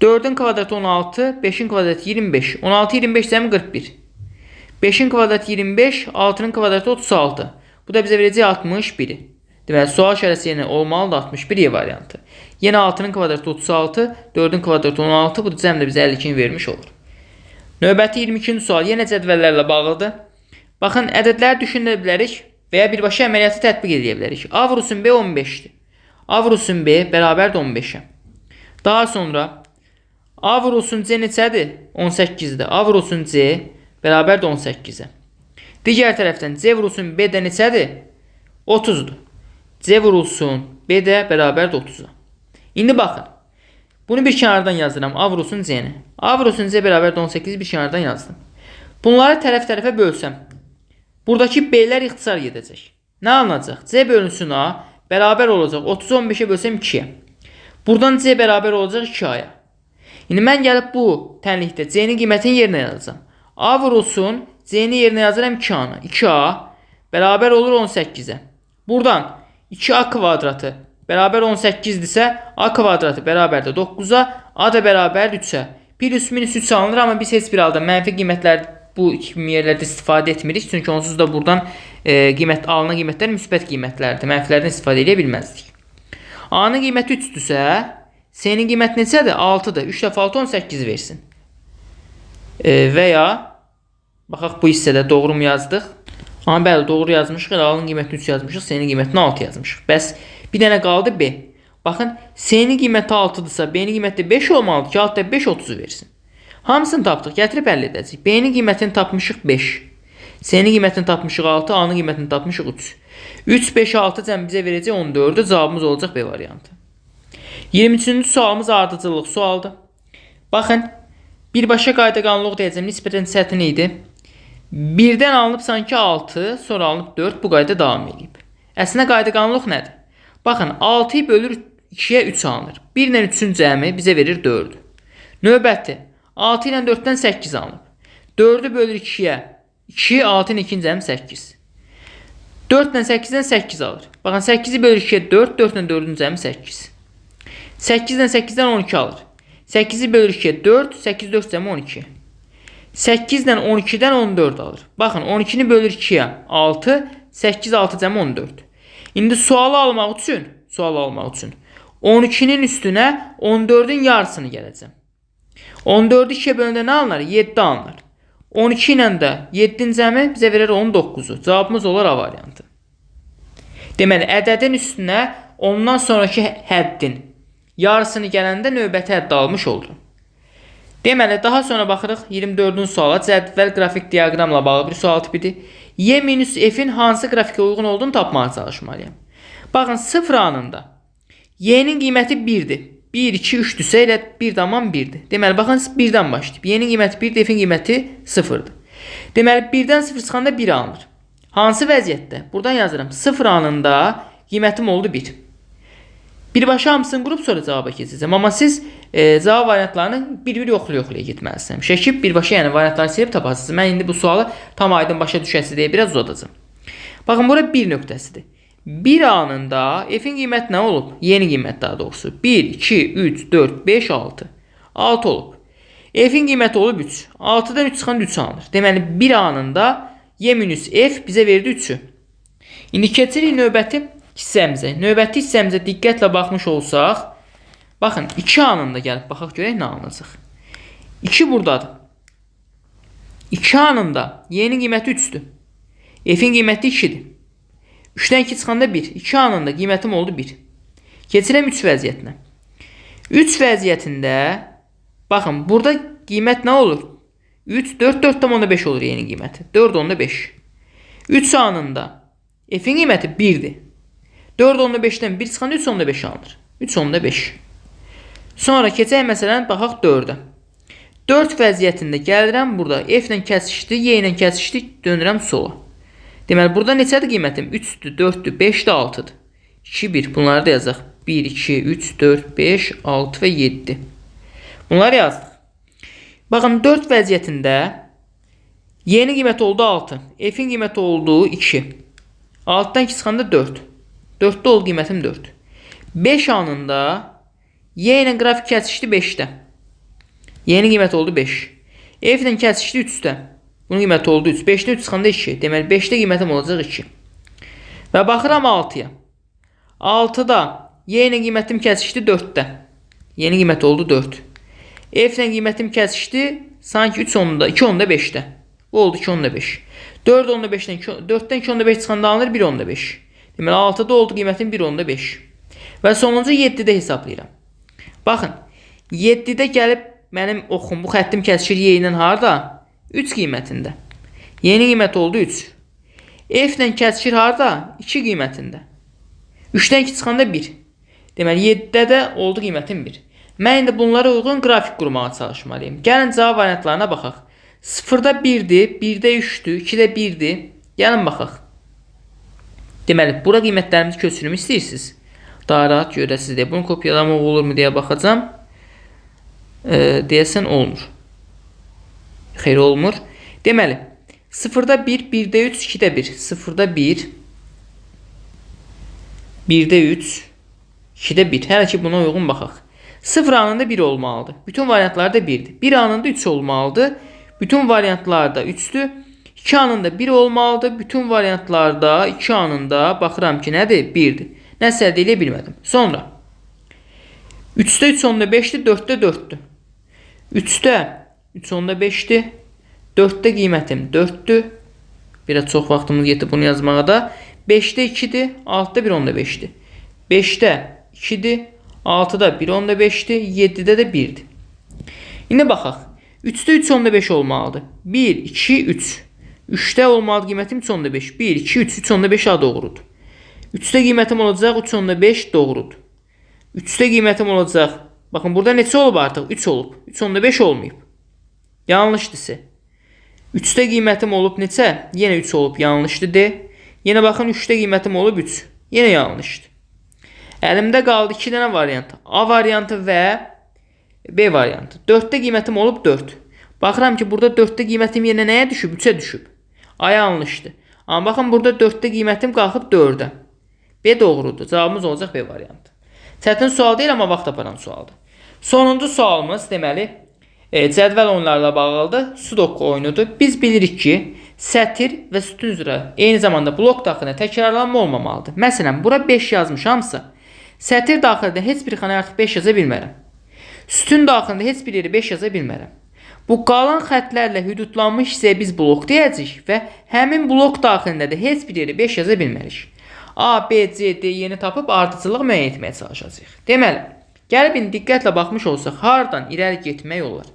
4-ün kvadratı 16, 5-in kvadratı 25. 16, 25 cəmi 41. 5-in kvadratı 25, 6-nın kvadratı 36. Bu da bizə verəcək 61-i. Deməli, sual işarəsi yenə olmalıdır 61 Y variantı. Yenə 6-nın kvadratı 36, 4-ün kvadratı 16. Bu da cəm də bizə 52-ni vermiş olur. Növbəti 22-ci sual yenə cədvəllərlə bağlıdır. Baxın, ədədləri düşünə bilərik və ya birbaşa əməliyyatı tətbiq edə bilərik. A vurulsun B 15-dir. A vurulsun B bərabərdir 15-ə. Daha sonra A vurulsun C neçədir? 18-dir. A vurulsun C bərabərdir 18-ə. Digər tərəfdən C vurulsun B də neçədir? 30-dur. C vurulsun B də bərabərdir 30-a. İndi baxın. Bunu bir kənardan yazıram. A vurulsun C-ni. A vurulsun C bərabərdir 18 bir kənardan yazdım. Bunları tərəf-tərəfə bölsəm. Buradakı B-lər ixtisar gedəcək. Nə alınacaq? C bölünsün A bərabər olacaq. 30-u 15-ə bölsəm 2-yə. Buradan C bərabər olacaq 2A-ya. İndi mən gəlib bu tənlikdə C-nin qiymətini yerinə yazacağam. A vurulsun, C-ni yerinə yazıram 2A-nı. 2A bərabər olur 18-ə. Buradan 2A kvadratı bərabər 18-dirsə, A kvadratı bərabərdir 9-a, A da bərabərdir 3-ə. Plus minus 3 alınır, amma biz heç bir halda mənfi qiymətlər bu kimi yerlərdə istifadə etmirik. Çünki onsuz da buradan alınan qiymətlər müsbət qiymətlərdir. Mənfilərdən istifadə edə bilməzdik. A-nın qiyməti 3-dürsə, C-nin qiyməti neçədir? 6-dır. 3 dəfə 6 18 versin. Və ya baxaq bu hissədə doğru mu yazdıq? Amma bəli, doğru yazmışıq. Elə A-nın qiymətini 3 yazmışıq, C-nin qiymətini 6 yazmışıq. Bəs bir dənə qaldı B. Baxın, C-nin qiyməti 6-dırsa, B-nin qiyməti 5 olmalıdır ki, 6 dəfə 5 30 versin. Hamısını tapdıq. Gətirib həll edəcəyik. B-nin qiymətini tapmışıq 5. C-nin qiymətini tapmışıq 6, A-nın qiymətini tapmışıq 3. 3, 5, 6 cəm bizə verəcək 14-ü. Cavabımız olacaq B variantı. 23-cü sualımız ardıcıllıq sualıdır. Baxın, birbaşa qayda qanunluq deyəcəm, nisbətən çətin idi. 1-dən alınıb sanki 6, sonra alınıb 4, bu qayda davam eləyib. Əslində qayda qanunluq nədir? Baxın, 6-yı bölür 2-yə 3 alınır. 1 ilə 3-ün cəmi bizə verir 4-ü. Növbəti, 6 ilə 4-dən 8 alınıb. 4-ü bölür 2-yə 2, 6 ilə 2-nin cəmi 8. 4 ilə 8-dən 8 alır. Baxın, 8-i bölür 2-yə 4, 4 ilə 4-ün cəmi 8. 8 ilə 8-dən 12 alır. 8-i bölür 2-yə 4, 8, 4 cəmi 12. 8 ilə 12-dən 14 alır. Baxın, 12-ni bölür 2-yə 6, 8, 6 cəmi 14. İndi sualı almaq üçün 12-nin üstünə 14-ün yarısını gələcəm. 14-ü 2-yə böləndə nə alınır? 7 alınır. 12 ilə də 7-nin cəmi bizə verir 19-u. Cavabımız olar A variantı. Deməli, ədədin üstünə ondan sonraki həddin yarısını gələndə növbəti həddi almış olurum. Deməli, daha sonra baxırıq 24-cü suala. Cədvəl qrafik diaqramla bağlı bir sual tipidir. Y minus F-in hansı qrafikə uyğun olduğunu tapmağa çalışmalıyam. Baxın, 0 anında Y-nin qiyməti 1-dir. 1, 2, 3-dürsə elə 1,1-dir. Deməli, baxın, 1-dən başlayıb. Y-nin qiyməti 1-dir, F-in qiyməti 0-dır. Deməli, 1-dən 0 çıxanda 1 alınır. Hansı vəziyyətdə? Buradan yazıram. 0 anında qiymətim oldu 1. Birbaşa hamısını qurub sonra cavaba keçəcəm. Amma siz cavab variantlarını bir-bir yoxlaya getməlisiniz. Həmişə ki, birbaşa yəni variantları silib tapasınız. Mən indi bu sualı tam aydın başa düşəsiniz deyə biraz uzadacağım. Baxın, bura 1 nöqtəsidir. 1 anında F-in qiyməti nə olub? Y-nin qiyməti daha doğrusu. 1, 2, 3, 4, 5, 6. 6 olub. F-in qiyməti olub 3. 6-dan 3 çıxanda 3 alınır. Deməli, 1 anında Y minus F bizə verdi 3-ü. İndi keçirik növbəti hissəmizə. Növbəti hissəmizə diqqətlə baxmış olsaq, baxın, 2 anında gəlib baxaq görək nə alınacaq. 2 buradadır. 2 anında Y-nin qiyməti 3-dür. F-in qiyməti 2-dir. 3-dən 2 çıxanda 1. 2 anında qiymətim oldu 1. Keçirəm 3 vəziyyətinə. 3 vəziyyətində baxın, burada qiymət nə olur? 3, 4, 4,5 olur Y-nin qiyməti. 4,5. 3 anında F-in qiyməti 1-dir. 4,5-dən 1 çıxanda 3,5 alınır. 3,5. Sonra keçək məsələn, baxaq 4-ə. 4 vəziyyətində gəlirəm burada. F ilə kəsişdi, Y ilə kəsişdi, dönürəm sola. Deməli, burada neçədir qiymətim? 3-dür, 4-dür, 5-dir, 6-dır. 2, 1. Bunları da yazaq. 1, 2, 3, 4, 5, 6 və 7. Bunları yazdıq. Baxın, 4 vəziyyətində Y-nin qiyməti oldu 6. F-in qiyməti oldu 2. 6-dan 2 çıxanda 4. 4-də oldu qiymətim 4. 5 anında Y ilə qrafik kəsişdi 5-də. Y-nin qiyməti oldu 5. F ilə kəsişdi 3-də. Bunun qiyməti oldu 3. 5-də 3 çıxanda 2. Deməli, 5-də qiymətim olacaq 2. Və baxıram 6-ya. 6-da Y ilə qiymətim kəsişdi 4-də. Y-nin qiyməti oldu 4. F ilə qiymətim kəsişdi sanki 2,5-də. Bu oldu 2,5. 4,5-dən 4-dən 2,5 çıxanda alınır 1,5. Deməli, 6-da oldu qiymətim 1,5. Və sonuncu 7-də hesablayıram. Baxın, 7-də gəlib mənim oxum, bu xəttim kəsişir Y ilə harda? 3 qiymətində. Y-nin qiyməti oldu 3. F ilə kəsişir harda? 2 qiymətində. 3-dən 2 çıxanda 1. Deməli, 7-də də oldu qiymətim 1. Mən indi bunlara uyğun qrafik qurmağa çalışmalıyım. Gəlin cavab variantlarına baxaq. 0-da 1-dir, 1-də 3-dür, 2-də 1-dir. Gəlin baxaq. Deməli, bura qiymətlərimizi köçürümü istəyirsiniz. Daha rahat görəsiniz deyə. Bunu kopyalamaq olurmu deyə baxacağam. Deyəsən olmur. Xeyr, olmur. Deməli, 0-da 1, 1-də 3, 2-də 1. 0-da 1, 1-də 3, 2-də 1. Hələ ki buna uyğun baxaq. 0 anında 1 olmalıdır. Bütün variantlarda 1-dir. 1 anında 3 olmalıdır. Bütün variantlarda 3-dür. 2 anında 1 olmalıdır. Bütün variantlarda 2 anında baxıram ki nədir? 1-dir. Nəsə əldə eləyə bilmədim. Sonra 3-də 3,5-dir, 4-də 4-dür. 3-də 3,5-dir. 4-də qiymətim 4-dür. Biraz çox vaxtımız getdi bunu yazmağa da. 5-də 2-dir, 6-da 1,5-dir. 5-də 2-dir, 6-da 1,5-dir, 7-də də 1-dir. İndi baxaq. 3-də 3,5 olmalıdır. 1, 2, 3. 3-də olmalıdır qiymətim 3,5. 1, 2, 3, 3,5 A doğrudur. 3-də qiymətim olacaq 3,5 doğrudur. 3-də qiymətim olacaq. Baxın, burada neçə olub artıq? 3 olub. 3,5 olmayıb. Yanlışdır C. 3-də qiymətim olub neçə? Yenə 3 olub, yanlışdır D. Yenə baxın, 3-də qiymətim olub 3. Yenə yanlışdır. Əlimdə qaldı 2 dənə variant. A variantı və B variantı. 4-də qiymətim olub 4. Baxıram ki, burada 4-də qiymətim yenə nəyə düşüb? 3-ə düşüb. A yanlışdır. Amma baxın, burada 4-də qiymətim qalxıb 4-ə. B doğrudur. Cavabımız olacaq B variantı. Çətin sual deyil, amma vaxt aparan sualdır. Sonuncu sualımız deməli cədvəl oyunlarla bağlıdır. Sudoku oyunudur. Biz bilirik ki, sətir və sütun üzrə eyni zamanda blok daxilində təkrarlanma olmamalıdır. Məsələn, bura 5 yazmışamsa, sətir daxilində heç bir xanaya artıq 5 yaza bilmərəm. Sütun daxilində heç bir yerə 5 yaza bilmərəm. Bu qalan xətlərlə hüdudlanmış hissəyə biz blok deyəcəyik və həmin blok daxilində də heç bir yerə 5 yaza bilmərik. A, B, C, D yeni tapıb ardıcıllıq müəyyən etməyə çalışacağıq. Deməli, gəlib indi diqqətlə baxmış olsaq, hardan irəli getmək olar?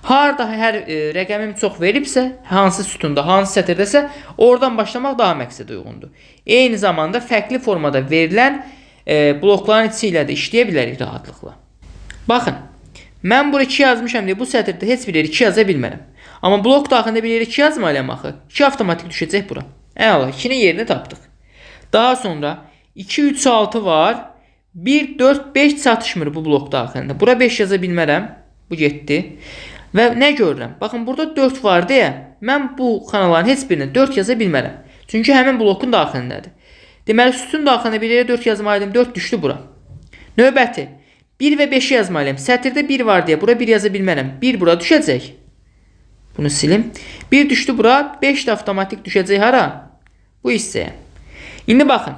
Harda hər rəqəmim çox veribsə, hansı sütunda, hansı sətirdəsə, oradan başlamaq daha məqsədə uyğundur. Eyni zamanda fərqli formada verilən blokların içi ilə də işləyə bilərik rahatlıqla. Baxın, mən bura 2 yazmışam deyə bu sətirdə heç bir yerə 2 yaza bilmərəm. Amma blok daxilində bir yerə 2 yazmalıyam axı. 2 avtomatik düşəcək bura. Əla, 2-nin yerini tapdıq. Daha sonra 2, 3, 6 var. 1, 4, 5 çatışmır bu blok daxilində. Bura 5 yaza bilmərəm. Bu getdi. Və nə görürəm? Baxın, burada 4 var deyə mən bu xanaların heç birinə 4 yaza bilmərəm. Çünki həmin blokun daxilindədir. Deməli, sütun daxilində bir yerə 4 yazmalıydım. 4 düşdü bura. Növbəti 1 və 5-i yazmalıyam. Sətirdə 1 var deyə bura 1 yaza bilmərəm. 1 bura düşəcək. Bunu silim. 1 düşdü bura. 5 də avtomatik düşəcək hara? Bu hissəyə. İndi baxın.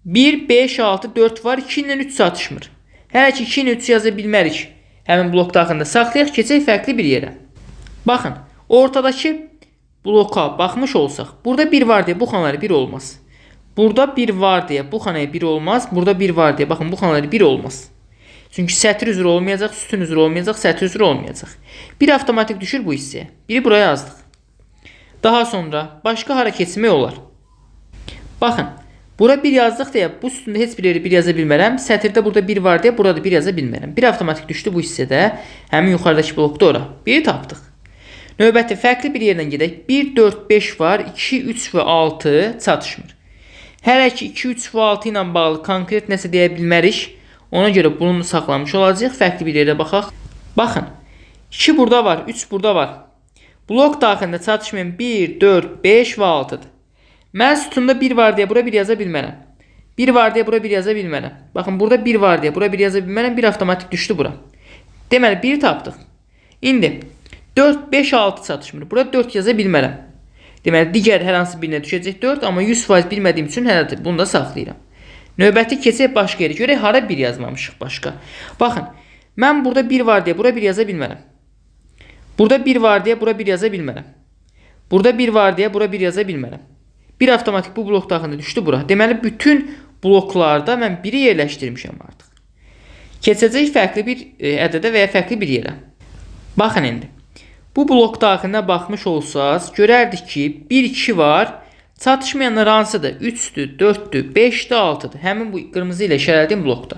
1, 5, 6, 4 var. 2 ilə 3 çatışmır. Hələ ki 2 ilə 3 yaza bilmərik. Həmin blok daxilində saxlayaq, keçək fərqli bir yerə. Baxın, ortadakı bloka baxmış olsaq, burada 1 var deyə bu xanaları 1 olmaz. Burada 1 var deyə bu xanaya 1 olmaz. Burada 1 var deyə baxın bu xanaları 1 olmaz. Çünki sətir üzrə olmayacaq, sütun üzrə olmayacaq, sətir üzrə olmayacaq. 1 avtomatik düşür bu hissəyə. 1-i buraya yazdıq. Daha sonra başqa hara keçmək olar? Baxın, bura 1 yazdıq deyə bu sütunda heç bir yerə 1 yaza bilmərəm. Sətirdə burada 1 var deyə burada 1 yaza bilmərəm. 1 avtomatik düşdü bu hissədə. Həmin yuxarıdakı blokda ora. 1-i tapdıq. Növbəti fərqli bir yerdən gedək. 1, 4, 5 var. 2, 3 və 6 çatışmır. Hələ ki 2, 3 və 6 ilə bağlı konkret nəsə deyə bilmərik. Ona görə bunu saxlamış olacağıq. Fərqli bir yerə baxaq. Baxın, 2 burada var, 3 burada var. Blok daxilində çatışmayan 1, 4, 5 və 6-dır. Mən sütunda 1 var deyə bura 1 yaza bilmərəm. 1 var deyə bura 1 yaza bilmərəm. Baxın, burada 1 var deyə bura 1 yaza bilmərəm. 1 avtomatik düşdü bura. Deməli, 1 tapdıq. İndi 4, 5, 6 çatışmır. Bura 4 yaza bilmərəm. Deməli, digər hər hansı birinə düşəcək 4, amma 100% bilmədiyim üçün hələ də bunu da saxlayıram. Növbəti keçək başqa yerə. Görək hara 1 yazmamışıq başqa. Baxın, mən burada 1 var deyə bura 1 yaza bilmərəm. Burada 1 var deyə bura 1 yaza bilmərəm. Burada 1 var deyə bura 1 yaza bilmərəm. 1 avtomatik bu blok daxilində düşdü bura. Deməli, bütün bloklarda mən 1-i yerləşdirmişəm artıq. Keçəcək fərqli bir ədədə və ya fərqli bir yerə. Baxın indi. Bu blok daxilinə baxmış olsaz, görərdik ki, 1, 2 var. Çatışmayanlar hansıdır? 3-dür, 4-dür, 5-dir, 6-dır. Həmin bu qırmızı ilə işarələdiyim blokda.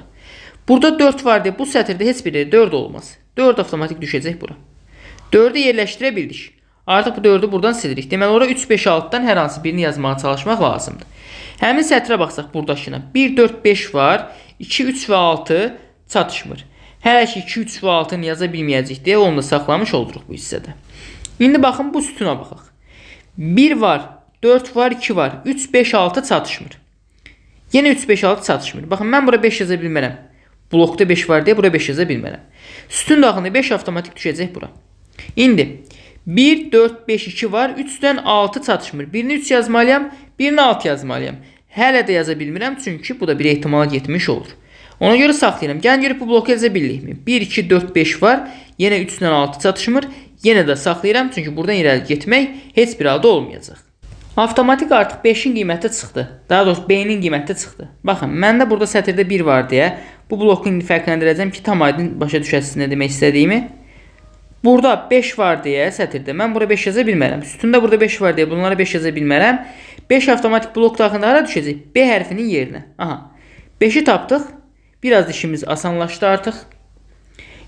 Burada 4 var deyə bu sətirdə heç bir yerdə 4 olmaz. 4 avtomatik düşəcək bura. 4-ü yerləşdirə bildik. Artıq bu 4-ü buradan silirik. Deməli, ora 3, 5, 6-dan hər hansı birini yazmağa çalışmaq lazımdır. Həmin sətrə baxsaq buradakına 1, 4, 5 var. 2, 3 və 6 çatışmır. Hələ ki 2, 3 və 6-nı yaza bilməyəcəyik deyə onu da saxlamış oluruq bu hissədə. İndi baxın bu sütuna baxaq. 1 var, 4 var, 2 var. 3, 5, 6 çatışmır. Yenə 3, 5, 6 çatışmır. Baxın, mən bura 5 yaza bilmərəm. Blokda 5 var deyə bura 5 yaza bilmərəm. Sütun daxilində 5 avtomatik düşəcək bura. İndi 1, 4, 5, 2 var. 3-dən 6 çatışmır. Birini 3 yazmalıyam, birini 6 yazmalıyam. Hələ də yaza bilmirəm, çünki bu da bir ehtimala getmiş olur. Ona görə saxlayıram. Gəlin görək bu bloku yaza bilirikmi? 1, 2, 4, 5 var. Yenə 3-dən 6 çatışmır. Yenə də saxlayıram, çünki buradan irəli getmək heç bir halda olmayacaq. Avtomatik artıq 5-in qiyməti çıxdı. Daha doğrusu B-nin qiyməti çıxdı. Baxın, məndə burada sətirdə 1 var deyə bu bloku indi fərqləndirəcəm ki, tam aydın başa düşəsiniz nə demək istədiyimi. Burada 5 var deyə sətirdə mən bura 5 yaza bilmərəm. Sütunda burada 5 var deyə bunlara 5 yaza bilmərəm. 5 avtomatik blok daxilində hara düşəcək? B hərfinin yerinə. Aha. 5-i tapdıq. Biraz işimiz asanlaşdı artıq.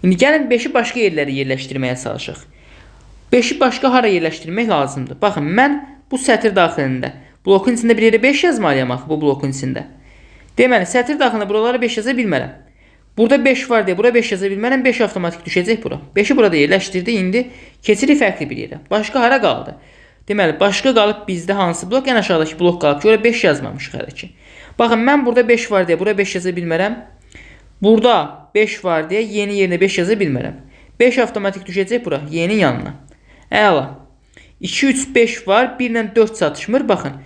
İndi gəlin 5-i başqa yerlərə yerləşdirməyə çalışaq. 5-i başqa hara yerləşdirmək lazımdır? Baxın, mən bu sətir daxilində blokun içində bir yerə 5 yazmalıyam axı bu blokun içində. Deməli, sətir daxilində buralara 5 yaza bilmərəm. Burada 5 var deyə bura 5 yaza bilmərəm. 5 avtomatik düşəcək bura. 5-i burada yerləşdirdik. İndi keçirik fərqli bir yerə. Başqa hara qaldı? Deməli, başqa qalıb bizdə hansı blok? Ən aşağıdakı blok qalıb ki, ora 5 yazmamışıq hələ ki. Baxın, mən burada 5 var deyə bura 5 yaza bilmərəm. Burada 5 var deyə yeni yerinə 5 yaza bilmərəm. 5 avtomatik düşəcək bura, y-nin yanına. Əla. 2, 3, 5 var. 1 ilə 4 çatışmır. Baxın.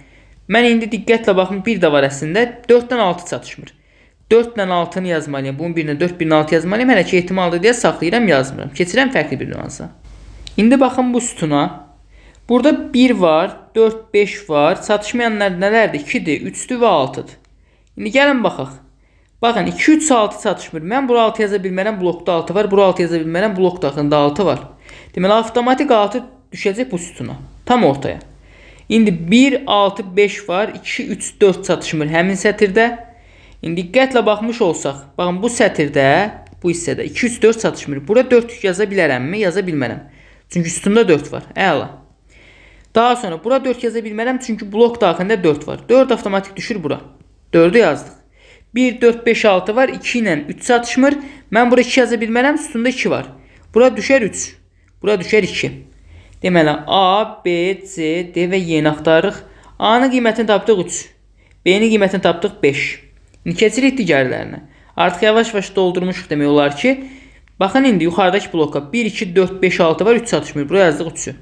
Mən indi diqqətlə baxın, 1 də var əslində. 4-dən 6 çatışmır. 4 ilə 6-nı yazmalıyam. Bunun birinə 4, birinə 6 yazmalıyam. Hələ ki ehtimaldır deyə saxlayıram, yazmıram. Keçirəm fərqli bir nüansa. İndi baxın bu sütuna. Burada 1 var, 4, 5 var. Çatışmayanlar nələrdir? 2-dir, 3-dür və 6-dır. İndi gəlin baxaq. Baxın 2, 3, 6 çatışmır. Mən bura 6 yaza bilmərəm, blokda 6 var. Bura 6 yaza bilmərəm, blok daxilində 6 var. Deməli avtomatik 6 düşəcək bu sütuna. Tam ortaya. İndi 1, 6, 5 var. 2, 3, 4 çatışmır həmin sətirdə. İndi diqqətlə baxmış olsaq, baxın bu sətirdə, bu hissədə 2, 3, 4 çatışmır. Bura 4 yaza bilərəmmi? Yaza bilmərəm. Çünki sütunda 4 var. Əla. Daha sonra bura 4 yaza bilmərəm, çünki blok daxilində 4 var. 4 avtomatik düşür bura. 4-ü yazdıq. 1, 4, 5, 6 var. 2 ilə 3 çatışmır. Mən bura 2 yaza bilmərəm, sütunda 2 var. Bura düşər 3. Bura düşər 2. Deməli A, B, C, D və Y-ni axtarırıq. A-nın qiymətini tapdıq 3. B-nin qiymətini tapdıq 5. İndi keçirik digərlərinə. Artıq yavaş-yavaş doldurmuşuq demək olar ki. Baxın indi yuxarıdakı bloka 1, 2, 4, 5, 6 var, 3 çatışmır. Buraya yazdıq 3-ü.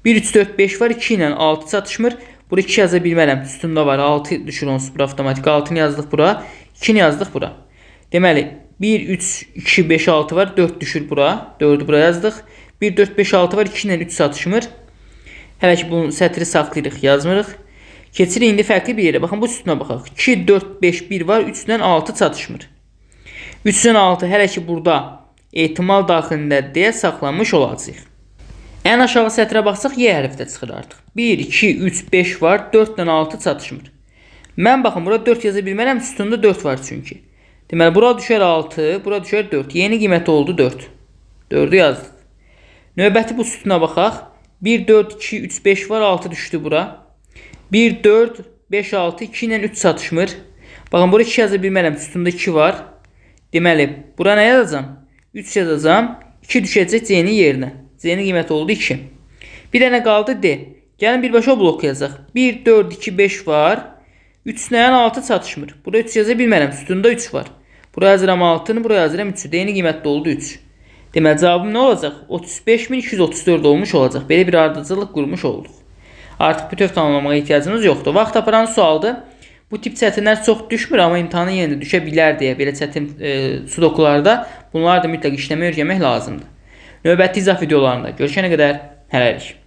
1, 3, 4, 5 var, 2 ilə 6 çatışmır. Bura 2 yaza bilmərəm. Sütunda var, 6 düşür onsuz bura avtomatik. 6-nı yazdıq bura, 2-ni yazdıq bura. Deməli 1, 3, 2, 5, 6 var, 4 düşür bura. 4-ü bura yazdıq. 1, 4, 5, 6 var, 2 ilə 3 çatışmır. Hələ ki bunu sətri saxlayırıq, yazmırıq. Keçirik indi fərqli bir yerə. Baxın bu sütuna baxaq. 2, 4, 5, 1 var, 3 ilə 6 çatışmır. 3 ilə 6 hələ ki burada ehtimal daxilində deyə saxlanmış olacaq. Ən aşağı sətrə baxsaq Y hərfi də çıxır artıq. 1, 2, 3, 5 var, 4 ilə 6 çatışmır. Mən baxın bura 4 yaza bilmərəm, sütunda 4 var çünki. Deməli bura düşər 6, bura düşər 4. Yeni qiyməti oldu 4. 4-ü yazdıq. Növbəti bu sütuna baxaq. 1, 4, 2, 3, 5 var, 6 düşdü bura. 1, 4, 5, 6, 2 ilə 3 çatışmır. Baxın bura 2 yaza bilmərəm, sütunda 2 var. Deməli, bura nə yazacağam? 3 yazacağam. 2 düşəcək C-nin yerinə. C-nin qiyməti oldu 2. Bir dənə qaldı D. Gəlin birbaşa o bloku yazaq. 1, 4, 2, 5 var. 3 ilə 6 çatışmır. Bura 3 yaza bilmərəm. Sütunda 3 var. Bura yazıram 6-nı, bura yazıram 3-ü. D-nin qiyməti də oldu 3. Deməli cavabım nə olacaq? 35.234 olmuş olacaq. Belə bir ardıcıllıq qurmuş olduq. Artıq bütöv tamamlamağa ehtiyacımız yoxdur. Vaxt aparan sualdır. Bu tip çətinlər çox düşmür, amma imtahana yenə də düşə bilər deyə belə çətin sudokularda bunları da mütləq işləməyi öyrənmək lazımdır. Növbəti izah videolarında görüşənə qədər hələlik.